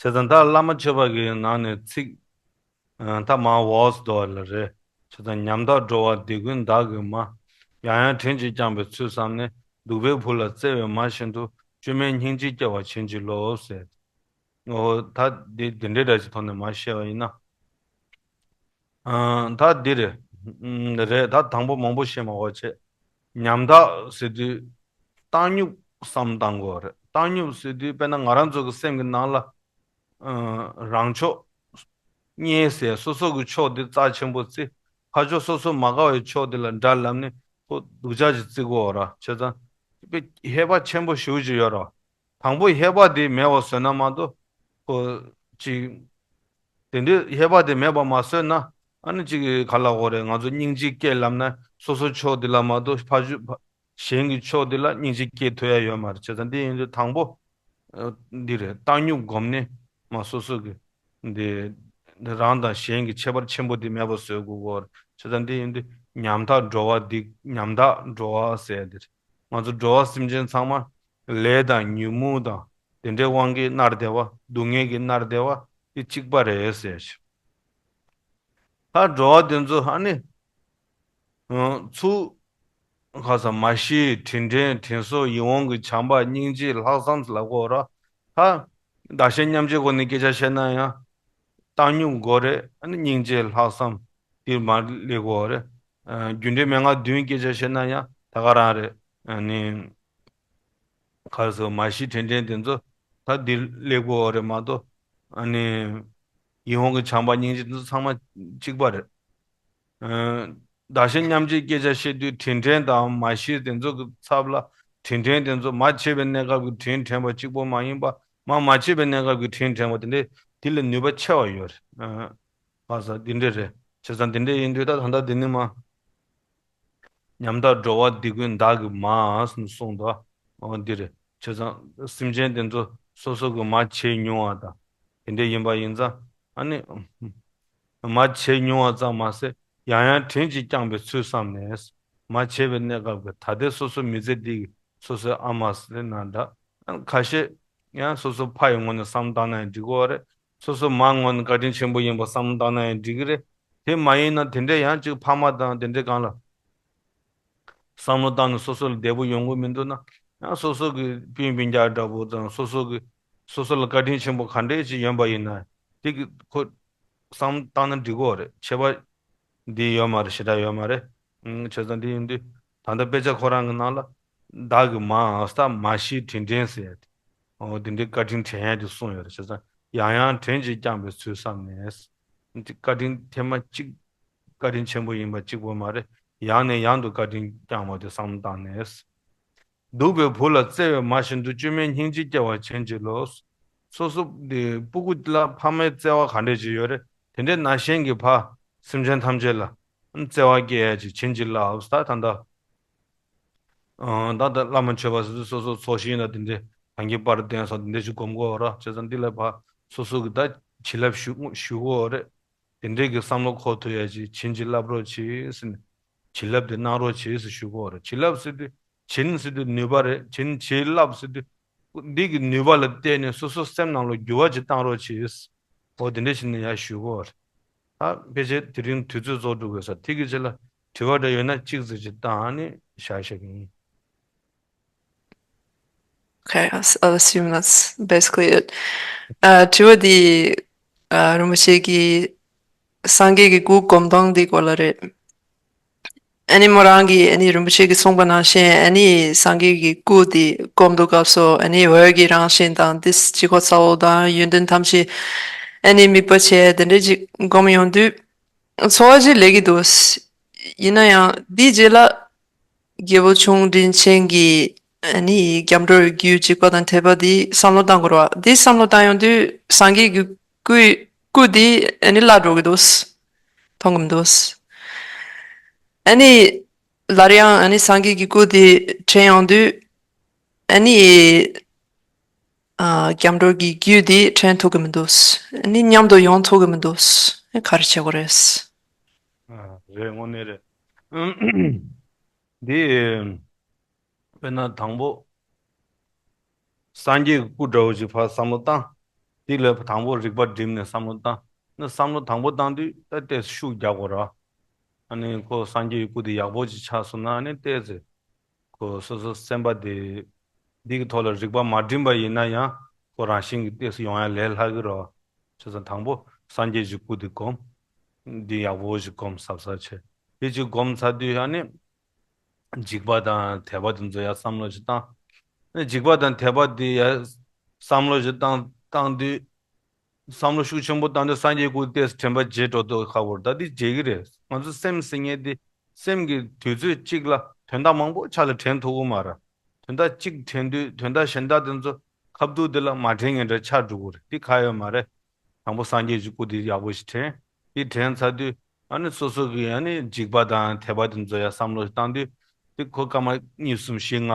བྱས་ཙང་ད་བླ་མ་མཆོད་པ་གི་ནང་ནས་ཚིག་ཨ། ད་མར་འོག་ཏུ་འདུག་པ་ལ་རེད། བྱས་ཙང་ཉམ་ཐག་འགྲོ་བ་འདི་ཀུན་བདག་གིས་མ། ཡང་ཡང་དྲིན་གྱིས་བསྐྱངས་པའི་ཚུལ་བསམས་ནས། སྡིག་པའི་བུ་ལ་བརྩེ་བས་མ་བྱིན་དུ། བཅོས་མའི་སྙིང་རྗེས་སྐྱེ་བར་བྱིན་གྱིས་རློབས་ཟེར། འོ་ད་འདི་འདི་འདྲའི་སྒྲ་ཞིག་ཐོག་ནས་མར་བཤད་པ་ཡིན་ན། ཨ། ད་འདི་རེད། ཨ། རེད། ད་དང་པོ་མང་པོ་བཤད་མ་དགོས་བྱས། ཉམ་ཐག་ཟེར་དུས་བཏང་སྙོམས་བསམ་བཏང་དགོས་རེད། བཏང་སྙོམས་ཟེར་དུས་དཔེར་ན་ང་རང་ཚོ་གི་སེམས་ཀྱི་ནང་ལ། ཨ། རང་ཕྱོགས་གཉེན་ཟེར། སོ་སོ་གི་ཕྱོགས་འདི་རྩ་ཆེན་པོ་བརྩི། ཕར་ཕྱོགས་སོ་སོ་མ་དགའ་བའི་ཕྱོགས་འདི་ལ་དགྲ་ལབ་ནས་ཁོ་སྡུག་ཅག་ཅིག་བརྩི་དགོས་ར། བྱས་ཙང་དཔེ་ཧེ་བག་ཆེན་པོ་ཞེ་པོ་ཅིག་ཡོད་ར། དང་པོ་ཧེ་བག་དེ་མེད་པ་བཟོས་ན་མ་གཏོགས་ཁོ་ཅིག་དེ་འདྲའི་ཧེ་བག་དེ་མེད་པ་མ་བཟོས་ན། ཨ་ནི་ཅིག་ག་ལབ་དགོས་རེད། ང་ཚོ་སྙིང་རྗེ་སྐྱེ་ལབ་ན་སོ་སོ་ཕྱོགས་འདི་ལ་མ་གཏོགས་ཕར་ཕྱོགས་གཞན་གྱི་ཕྱོགས་འདི་ལ་སྙིང་རྗེ་སྐྱེ་ཐུབ་ཡ་ཡོད་མ་རེད། བྱས་ཙང་འདི་ཡིན་དུས་དང་པོ། ཨ། འདི་རེད། བཏང་སྙོམས་སྒོམ་ནས་མ་སོ་སོ་གི་འདི་རང་དང་གཞན་གྱི་ཁྱད་པར་ཆེན་པོ་འདི་མེད་པ་བཟོ་དགོས་གོ། བྱས་ཙང་འདི་ཡིན་དུས་ཉམ་ཐག་འགྲོ་བ་འདི། ཉམ་ཐག་འགྲོ་བ་ཟེར་ཡ་འདི་རེད། ང་ཚོ་འགྲོ་བ་སེམས་ཅན་ཚང་མ་ལས་དང་ཉོན་མོངས་དང་དེ་འདྲའི་དབང་གིས་མནར་བསྡད་པ། སྡུག་བསྔལ་གྱིས་མནར་བསྡད་པ་འདི་གཅིག་པ་རེད་ཟེར་ཞིང་། ད་འགྲོ་བ་དེ་ཚོ་ཨ་ནི། ཨ། ཚུར་ ཁ་ས་མ་ཤི་དྲིན་དྲན་དྲིན་གཟོ་ཡིད་འོང་གི་བྱམས་པ་སྙིང་རྗེ་ལྷག་བསམ་ལབ་དགོས་ར། ད་བདག་གཞན་མཉམ་བརྗེའི་སྒོ་ནས་སྐད་ཆ་བཤད་ན་ཡང་བཏང་སྙོམས་དགོས་རེད། ཨ་ནི་སྙིང་རྗེ་ལྷག་བསམ་འདིར་མར་སླེབས་དགོས་རེད། རྒྱུ་འབྲས་མན་ངག་བདུན་སྐད་ཆ་བཤད་ན་ཡང་ད་ག་རང་རེད། ཨ་ནི་ག་རེ་ཟེར། མ་ཤི་དྲིན་དྲན་དེ་ཚོ་ད་འདིར་སླེབས་དགོས་རེད་མ་གཏོགས། ཨ་ནི་ཡིད་འོང་གི་བྱམས་པ་སྙིང་རྗེ་དེ་ཚོ་ཚང་མ་གཅིག་པ་རེད། ཨ། བདག་གཞན་མཉམ་བརྗེའི་སྐད་ཆ་བཤད་དུས་དྲིན་དྲན་དང་མ་ཤི་དེ་ཚོ་གི་ཚབ་ལ། དྲིན་དྲན་དེ་ཚོ་མ་བྱས་པའི་གནས་སྐབས་ཀྱི་དྲིན་དྲན་པ་གཅིག་པོ་མ་ཡིན་པ། མ་མ་བྱས་པའི་གནས་སྐབས་ཀྱི་དྲིན་དྲན་པ་དེ་འདྲས་དེ་ལ་ནུས་པ་ཆེ་བ་ཡོད་རེད། ཨ། ལྷག་བསམ་འདི་འདྲས་རེད། བྱས་ཙང་འདི་འདྲས་ཡིན་དུས་ད་ད་ལྟ་འདི་ནི་མ། ཉམ་ཐག་འགྲོ་བ་འདི་ཀུན་བདག་གིས་མ་གསུངས་འདུག། འོ་འདི་རེད། བྱས་ཙང་སེམས་ཅན་དེ་ཚོ་སོ་སོ་གིས་མ་བྱས་མྱོང་བ་དང་དེ་འདྲས་ཡིན་པ་ཡིན་ཙང་། ཨ་ནི་མ་བྱས་མྱོང་བ་ཙམ་མ་ཟད་ཡང་ཡང་དྲིན་གྱིས་བསྐྱངས་པའི་ཚུལ་བསམ་ནས། མ་བྱས་པའི་གནས་སྐབས་ཀྱི་ད་ལྟའི་སོ་སོའི་མི་ཚེ་འདི་གི་སོ་སོའི་ཨ་མ་ཟེར་ན་འདྲ། ཁ་ཤས་ཡང་སོ་སོ་ཕ་ཡི་ངོས་ནས་བསམ་བློ་བཏང་ན་ཡང་འགྲིག་གི་རེད། སོ་སོ་མ་ངོས་ནས་བཀའ་དྲིན་ཆེན་པོ་ཡིན་པ་བསམ་བློ་བཏང་ན་ཡང་འགྲིག་གི་རེད། དེ་མ་ཡིན་ན་དེ་འདྲས་ཡང་ཅིག་ཕ་མ་དང་དེ་འདྲས་སྒང་ལ་བསམ་བློ་བཏང་ནས་སོ་སོ་ལ་བདེ་པོ་ཡོང་གི་མི་འདུག་ན། ཡང་སོ་སོ་གི་སྤུན་སྤུན་ཀྱག་འདྲ་པོ་དང་སོ་སོ་གི་སོ་སོ་ལ་བཀའ་དྲིན་ཆེན་པོ་ག་འདྲས་ཅིག་ཡོད་པ་ཡིན་ན། དེ་གི་ཁོ་བསམ་བློ་བཏང་ན་འགྲིག་གི་རེད། ཁྱད་པར་འདི་ཡོད་མ་རེད། ཞེ་དྲག་ཡོད་མ་རེད། ཨང་། བྱས་ཙང་འདི་ཡིན་དུས་ད་ལྟ་དཔེ་ཆ་ཁོ་རང་གི་ནང་ལ་བདག་གིས་མ་ཨ་སྟ་མ་ཤི་དྲིན་དྲན་ཟེར་ཡ་དེ། འོ་དེ་འདྲའི་བཀའ་དྲིན་དྲན་ཡ་དེ་གསུངས་ཡོད་རེད། བྱས་ཙང་ཡང་ཡང་དྲིན་གྱིས་བསྐྱངས་པའི་ཚུལ་བསམ་ནས། བཀའ་དྲིན་ཐེངས་མ་གཅིག་བཀའ་དྲིན་ཆེན་པོ་ཡིན་པ་གཅིག་པོ་མ་རེད། ཡང་ནས་ཡང་དུ་བཀའ་དྲིན་བསྐྱངས་པ་དེ་བསམ་བློ་བཏང་ནས། སྡུག་པའི་བུ་ལ་བརྩེ་བའི་མ་བཞིན་དུ། བཅོས་མའི་སྙིང་རྗེ་སྐྱེ་བར་བྱིན་གྱིས་རློབས། སོ་སོ་དེ་སྤུ་གུ་ལ་ཕ་མའི་བརྩེ་བ་ག་འདྲས་ཅིག་ཡོད་རེད། དེ་འདྲའི་ན་གཞོན་གྱི་ཕ་སེམས་ཅན་ཐམས་ཅད་ལ་བརྩེ་བ་སྐྱེ་ཡ་ཅིག་བྱིན་གྱིས་བརླབས། ད་ད་ལྟ་ཨ། ད་ལྟ་བླ་མ་མཆོད་པ་ཟེར་དུས་སོ་སོ་ཚོགས་ཞིང་ལ་དེ་འདྲའི་གང་གི་པར་བསྟན་སོགས་དེ་འདྲའི་ཞིག་སྒོམ་དགོས་ར། བྱས་ཙང་འདི་ལ་ཕ་སོ་སོ་གི་ད་བྱིན་རླབས་ཞུ་ཞུ་དགོས་རེད། དེ་འདྲའི་གི་བསམ་བློ་འཁོར་ཐུབ་ཡ་ཅིག་བྱིན་གྱིས་བརླབ་རོགས་གྱིས་ཟེར་ནས། བྱིན་རླབས་དེ་གནང་རོགས་གྱིས་ཟེར་ཞུ་དགོས་རེད། བྱིན་རླབས་ཟེར་དུས་བྱིན་ཟེར་དུས་ནུས་པ་རེད། བྱིན་བྱིན་རླབས་ཟེར་དུས་འདི་གི་ནུས་པ་ལ་བརྟེན་ནས་སོ་སོ་སེམས་ནང་ལ་འགྱུར་བ་ཅིག་བཏང་རོགས་གྱིས། འོ་དེ་འདྲ་བྱས་ནས་ཡར་ཞུ་དགོས་རེད། ད་ཕལ་ཆེར་དེ་རིང་དུས་ཚོད་རྫོགས་འགྲོ་དགོས་ས། དེ་གི་རྗེས་ལ་དྲི་བ་འདྲ་ཡོད་ན་གཅིག་ཙམ་ཅིག་བཏང་ནས་བཞག་བཞག་གི་ཡིན། Okay, I'll, I'll assume that's basically it. Uh, དྲི་བ་འདི། Uh, རིན་པོ་ཆེ་གིས་སངས་རྒྱས་ཀྱི་སྐུ་སྒོམ་སྟངས་འདི་སྐོར་ལ་རེད། ཨ་ནི་མོ་རང་གིས་ཨ་ནི་རིན་པོ་ཆེ་གིས་གསུངས་པ་ནང་བཞིན་ཨ་ནི་སངས་རྒྱས་ཀྱི་སྐུ་འདི་སྒོམ་དུས་སྐབས་སུ་ཨ་ནི་འོད་ཀྱི་རང་བཞིན་དང་ཏིས་ཕྱི་ཁོག་ས་འོག་དང་ཡོན་ཏན་ཐམས་ཅད་ཨ་ནི་དམིགས་པ་བྱས་དེ་འདྲ་ཅིག་སྒོམ་ཡོང་དུས་ཚོར་བ་ཅིག་སླེབས་ཀྱི་འདུག། ཡིན་ན་ཡང་དེའི་རྗེས་ལ་རྒྱལ་པོ་ཆུང་འབྲིང་ཆེན་གྱི་ཨ་ནི་སྐྱབས་འགྲོའི་རྒྱུད་འཇིགས་པ་དང་དད་པ་འདི་བསམ་བློ་བཏང་དགོས་རེད་བ། འདི་བསམ་བློ་བཏང་ཡོང་དུས་སངས་རྒྱས་ཀྱི་སྐུའི་སྐུ་འདི་ཨ་ནི་བརླག་འགྲོ་གི་འདུག། མཐོང་གི་མི་འདུག། ཨ་ནི་སླར་ཡང་ཨ་ནི་སངས་རྒྱས་ཀྱི་སྐུ་དེ་དྲན་ཡོང་དུས་ཨ་ནི་ཨ་སྐྱབས་འགྲོ་གི་རྒྱུད་དེ་དྲན་ཐུབ་ཀྱི་མི་འདུག། ཨ་ནི་མཉམ་དུ་ཡོང་ཐུབ་ཀྱི་མི་འདུག། ཨ་ག་རེ་བྱེད་དགོས་རེད། ཨ་རེད། དངོས་གནས་རེད། འདི་དཔེར་ན་དང་པོ་སངས་རྒྱས་ཀྱི་སྐུ་འདྲ་བོ་ཞིག་ཕར་བསམ་བློ་བཏང་། འདི་ལ་དང་པོ་རིག་པ་བསྒྲིམས་ནས་བསམ་བློ་བཏང་། ན་བསམ་བློ་དང་པོ་བཏང་དུས་ད་ཏོག་ཙམ་ཤུགས་རྒྱག་དགོས་ར། ཨ་ནི་ཁོ་སངས་རྒྱས་ཀྱི་སྐུ་དེ་ཡག་པོ་ཅིག་ཆགས་སོང་ན་ཨ་ནི་ཏོག་ཙམ་ཁོ་སོ་སོ་སེམས་པ་དེ་འདི་གི་ཐོག་ལ་རིག་པ་མ་བསྒྲིམས་པ་ཡིན་ན་ཡང་ཁོ་རང་བཞིན་གྱིས་ཏོག་ཙམ་ཡོང་ཡ་ལས་སླ་གི་ར། བྱས་ཙང་དང་པོ་སངས་རྒྱས་ཀྱི་སྐུ་དེ་སྒོམ། འདི་ཡག་པོ་ཞིག་སྒོམ་ཟབ་ཟབ་བྱས། དེ་ཅིག་སྒོམ་ཚར་དུས་ཨ་ནི་འཇིགས་པ་དང་དད་པ་དེ་ཚོ་ཡར་བསམ་བློ་ཞིག་བཏང་། ཨ་ནི་འཇིགས་པ་དང་དད་པ་དེ་ཡར་བསམ་བློ་ཞིག་བཏང་བཏང་དུས། བསམ་བློ་ཤུགས་ཆེན་པོ་བཏང་དུས་སངས་རྒྱས་སྐུ་ཏོག་ཙམ་དྲན་པ་བརྗེད་འགྲོ་མདོག་ཁ་པོ་རེད། ད་འདི་བརྗེད་ཀྱི་རེད། ང་ཚོ་སེམས་ཟེར་མཁན་དེ་སེམས་ཀྱི་དུས་ཚོད་གཅིག་ལ་དོན་དག་མང་པོ་ཆ་ལ་དྲན་ཐུབ་ཀྱི་མ་རེད། དོན་དག་གཅིག་དྲན་དུས་དོན་དག་གཞན་དག་དེ་ཚོ་ཁ་ཐུག་དེ་ལ་མ་དྲན་མཁན་འདྲ་ཆགས་འགྲོ་གི་རེད། འདི་གང་ཡོད་མ་རེད། དང་པོ་སངས་རྒྱས་ཀྱི་སྐུ་དེ་ཡག་པོ་ཞིག་དྲན། དེ་དྲན་ཚར་དུས་ཨ་ནི་སོ་སོ་གི་ཨ་ནི་འཇིགས་པ་དང་དད་པ་དེ་ཚོ་ཡར་བསམ་བློ་ཞིག་བཏང་དུས། དེ་ཁོ་སྐར་མ་གཉིས་གསུམ་བཞི་ལྔ་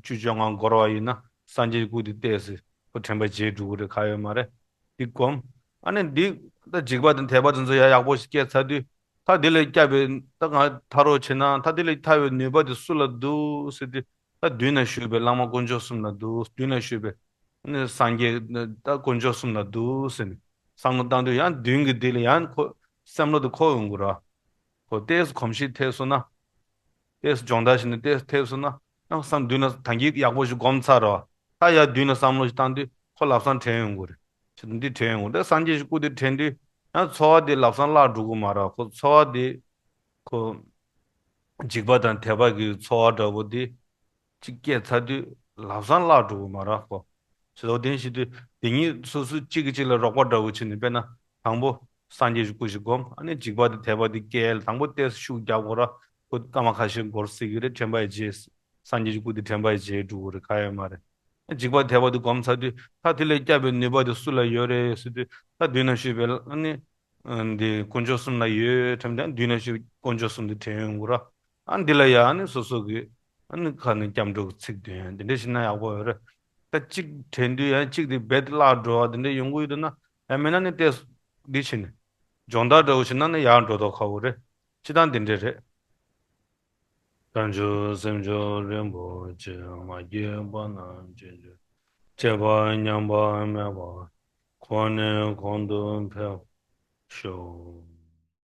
བཅུ་བཅོ་ལྔ་འགོར་བ་ཡིན་ན་སངས་རྒྱས་ཀྱི་སྐུ་དེ་ཏོག་ཙམ་ཁོ་དྲན་པ་བརྗེད་འགྲོ་གི་རེད། གང་ཡོད་མ་རེད། འདི་སྒོམ། ཨ་ནི་འདི་ད་འཇིགས་པ་དང་དད་པ་དེ་ཚོ་ཡར་ཡག་པོ་ཞིག་སྐྱེས་ཚར་དུས། ད་འདི་ལས་སྐྱབས་པའི་ད་ང་ཐར་རོགས་བྱེད་ན་ད་འདི་ལས་ཐར་བའི་ནུས་པ་དེ་སུ་ལ་འདུག་ཟེར་དུས། ད་མདུན་ན་བཞུགས་པའི་བླ་མ་དཀོན་མཆོག་གསུམ་ལ་འདུག། མདུན་ན་བཞུགས་པའི་ནི་སངས་རྒྱས་ད་དཀོན་མཆོག་གསུམ་ལ་འདུག་ཟེར་ནས་བསམ་བློ་བཏང་དུས་ཡང་མདུན་གྱི་འདི་ལ་ཡང་ཁོ་བསམ་བློ་དེ་འཁོར་ཡོང་གི་ར། ཁོ་ཏོག་ཙམ་གོམས་གཤིས་ཐེབས་སོང་ན། ཏོག་ཙམ་སྦྱོང་བརྡར་ཞིག་ནས་ཏོག་ཙམ་ཐེབས་སོང་ན་ཡང་བསམ་དུས་ན་ད་གིན་ཡག་པོ་ཞིག་སྒོམ་ཚར་རོ། ད་ཡར་མདུན་ལ་བསམ་བློ་ཞིག་བཏང་དུས་ཁོ་ལམ་སང་དྲན་ཡོང་གི་རེད། ཆེད་དུ་འདི་དྲན་ཡོང་གི་རེད། སངས་རྒྱས་ཞིག་སྐུ་དེ་དྲན་དུས་ཡང་ཚོར་བ་དེ་ལམ་སང་བརླག་འགྲོ་གི་མ་རེད། ཁོ་ཚོར་བ་དེ་ཁོ་འཇིགས་པ་དང་དད་པ་གི་ཚོར་བ་འདྲ་བོ་དེ་གཅིག་སྐྱེས་ཚར་དུས་ལམ་སང་བརླག་འགྲོ་གི་མ་རེད་ཁོ། ཞེས་པ་དེ་བཞིན་དུ་དེ་གཉིས་སོ་སོ་གཅིག་གིས་གཅིག་ལ་རོགས་པ་འདྲ་བོ་བྱས་ནས། དཔེར་ན་དང་པོ་སངས་རྒྱས་ཀྱི་སྐུ་ཞིག་བསྒོམ། ཨ་ནི་འཇིགས་པ་དང་དད་པ་དེ་སྐྱེ་ཡ་ལ་དང་པོ་ཏོག་ཙམ་ཤུགས་རྒྱག་དགོས་ར། ཁོ་སྐར་མ་ཁ་ཤས་འགོར་སྲིད་ཀྱི་རེད། དྲན་པ་ཡི་རྗེས། སངས་རྒྱས་ཀྱི་སྐུ་དེ་དྲན་པ་ཡི་རྗེས་འགྲོ་གི་རེད། ག་ཡོད་མ་རེད། འཇིགས་པ་དད་པ་དེ་བསྒོམ་ཚར་དུས་ད་དེ་ལས་སྐྱོབ་པའི་ནུས་པ་དེ་སུ་ལ་ཡོད་རེད་ཟེར་དུས། ད་མདུན་ན་བཞུགས་པའི་ཨ་ནི་འདི་དཀོན་མཆོག་གསུམ་ལ་ཡོད་དྲན་དུས། མདུན་ན་བཞུགས་པའི་དཀོན་མཆོག་གསུམ་དེ་དྲན་ཡོང་གི་ར། ཨ་འདི་ལ་ཡ་ཨ་ནི་སོ་སོ་གི་ཨ་ནི་ཁ་ནས་སྐྱབས་འགྲོ་གི་ཚིག་འདོན་ཡ་འདི་འདྲ་ཞིག་ན་ཡག་པོ་ཡོད་རེད། ད་གཅིག་དྲན་དུས་ཡང་གཅིག་དེ་རྦད་བརླག་འགྲོ་བ་དེ་འདྲ་ཡོང་གི་ཡོད་འདུག་ན། ཡང་མིན་ན་ནི་ཏོག་ཙམ་འདི་བྱས་ནས་སྦྱོང་བརྡར་འདྲ་བོ་བྱས་ན་ནི་ཡར་འགྲོ་མདོག་ཁ་པོ་རེད། སྤྱིར་བཏང་འདི་འདྲ་རེད། བྱང་ཆུབ་སེམས་མཆོག་རིན་པོ་ཆེ། མ་སྐྱེས་པ་རྣམས་སྐྱེ་གྱུར་ཅིག། སྐྱེས་པ་ཉམས་པ་མེད་པར། གོང་ནས་གོང་དུ་འཕེལ་ཤོག།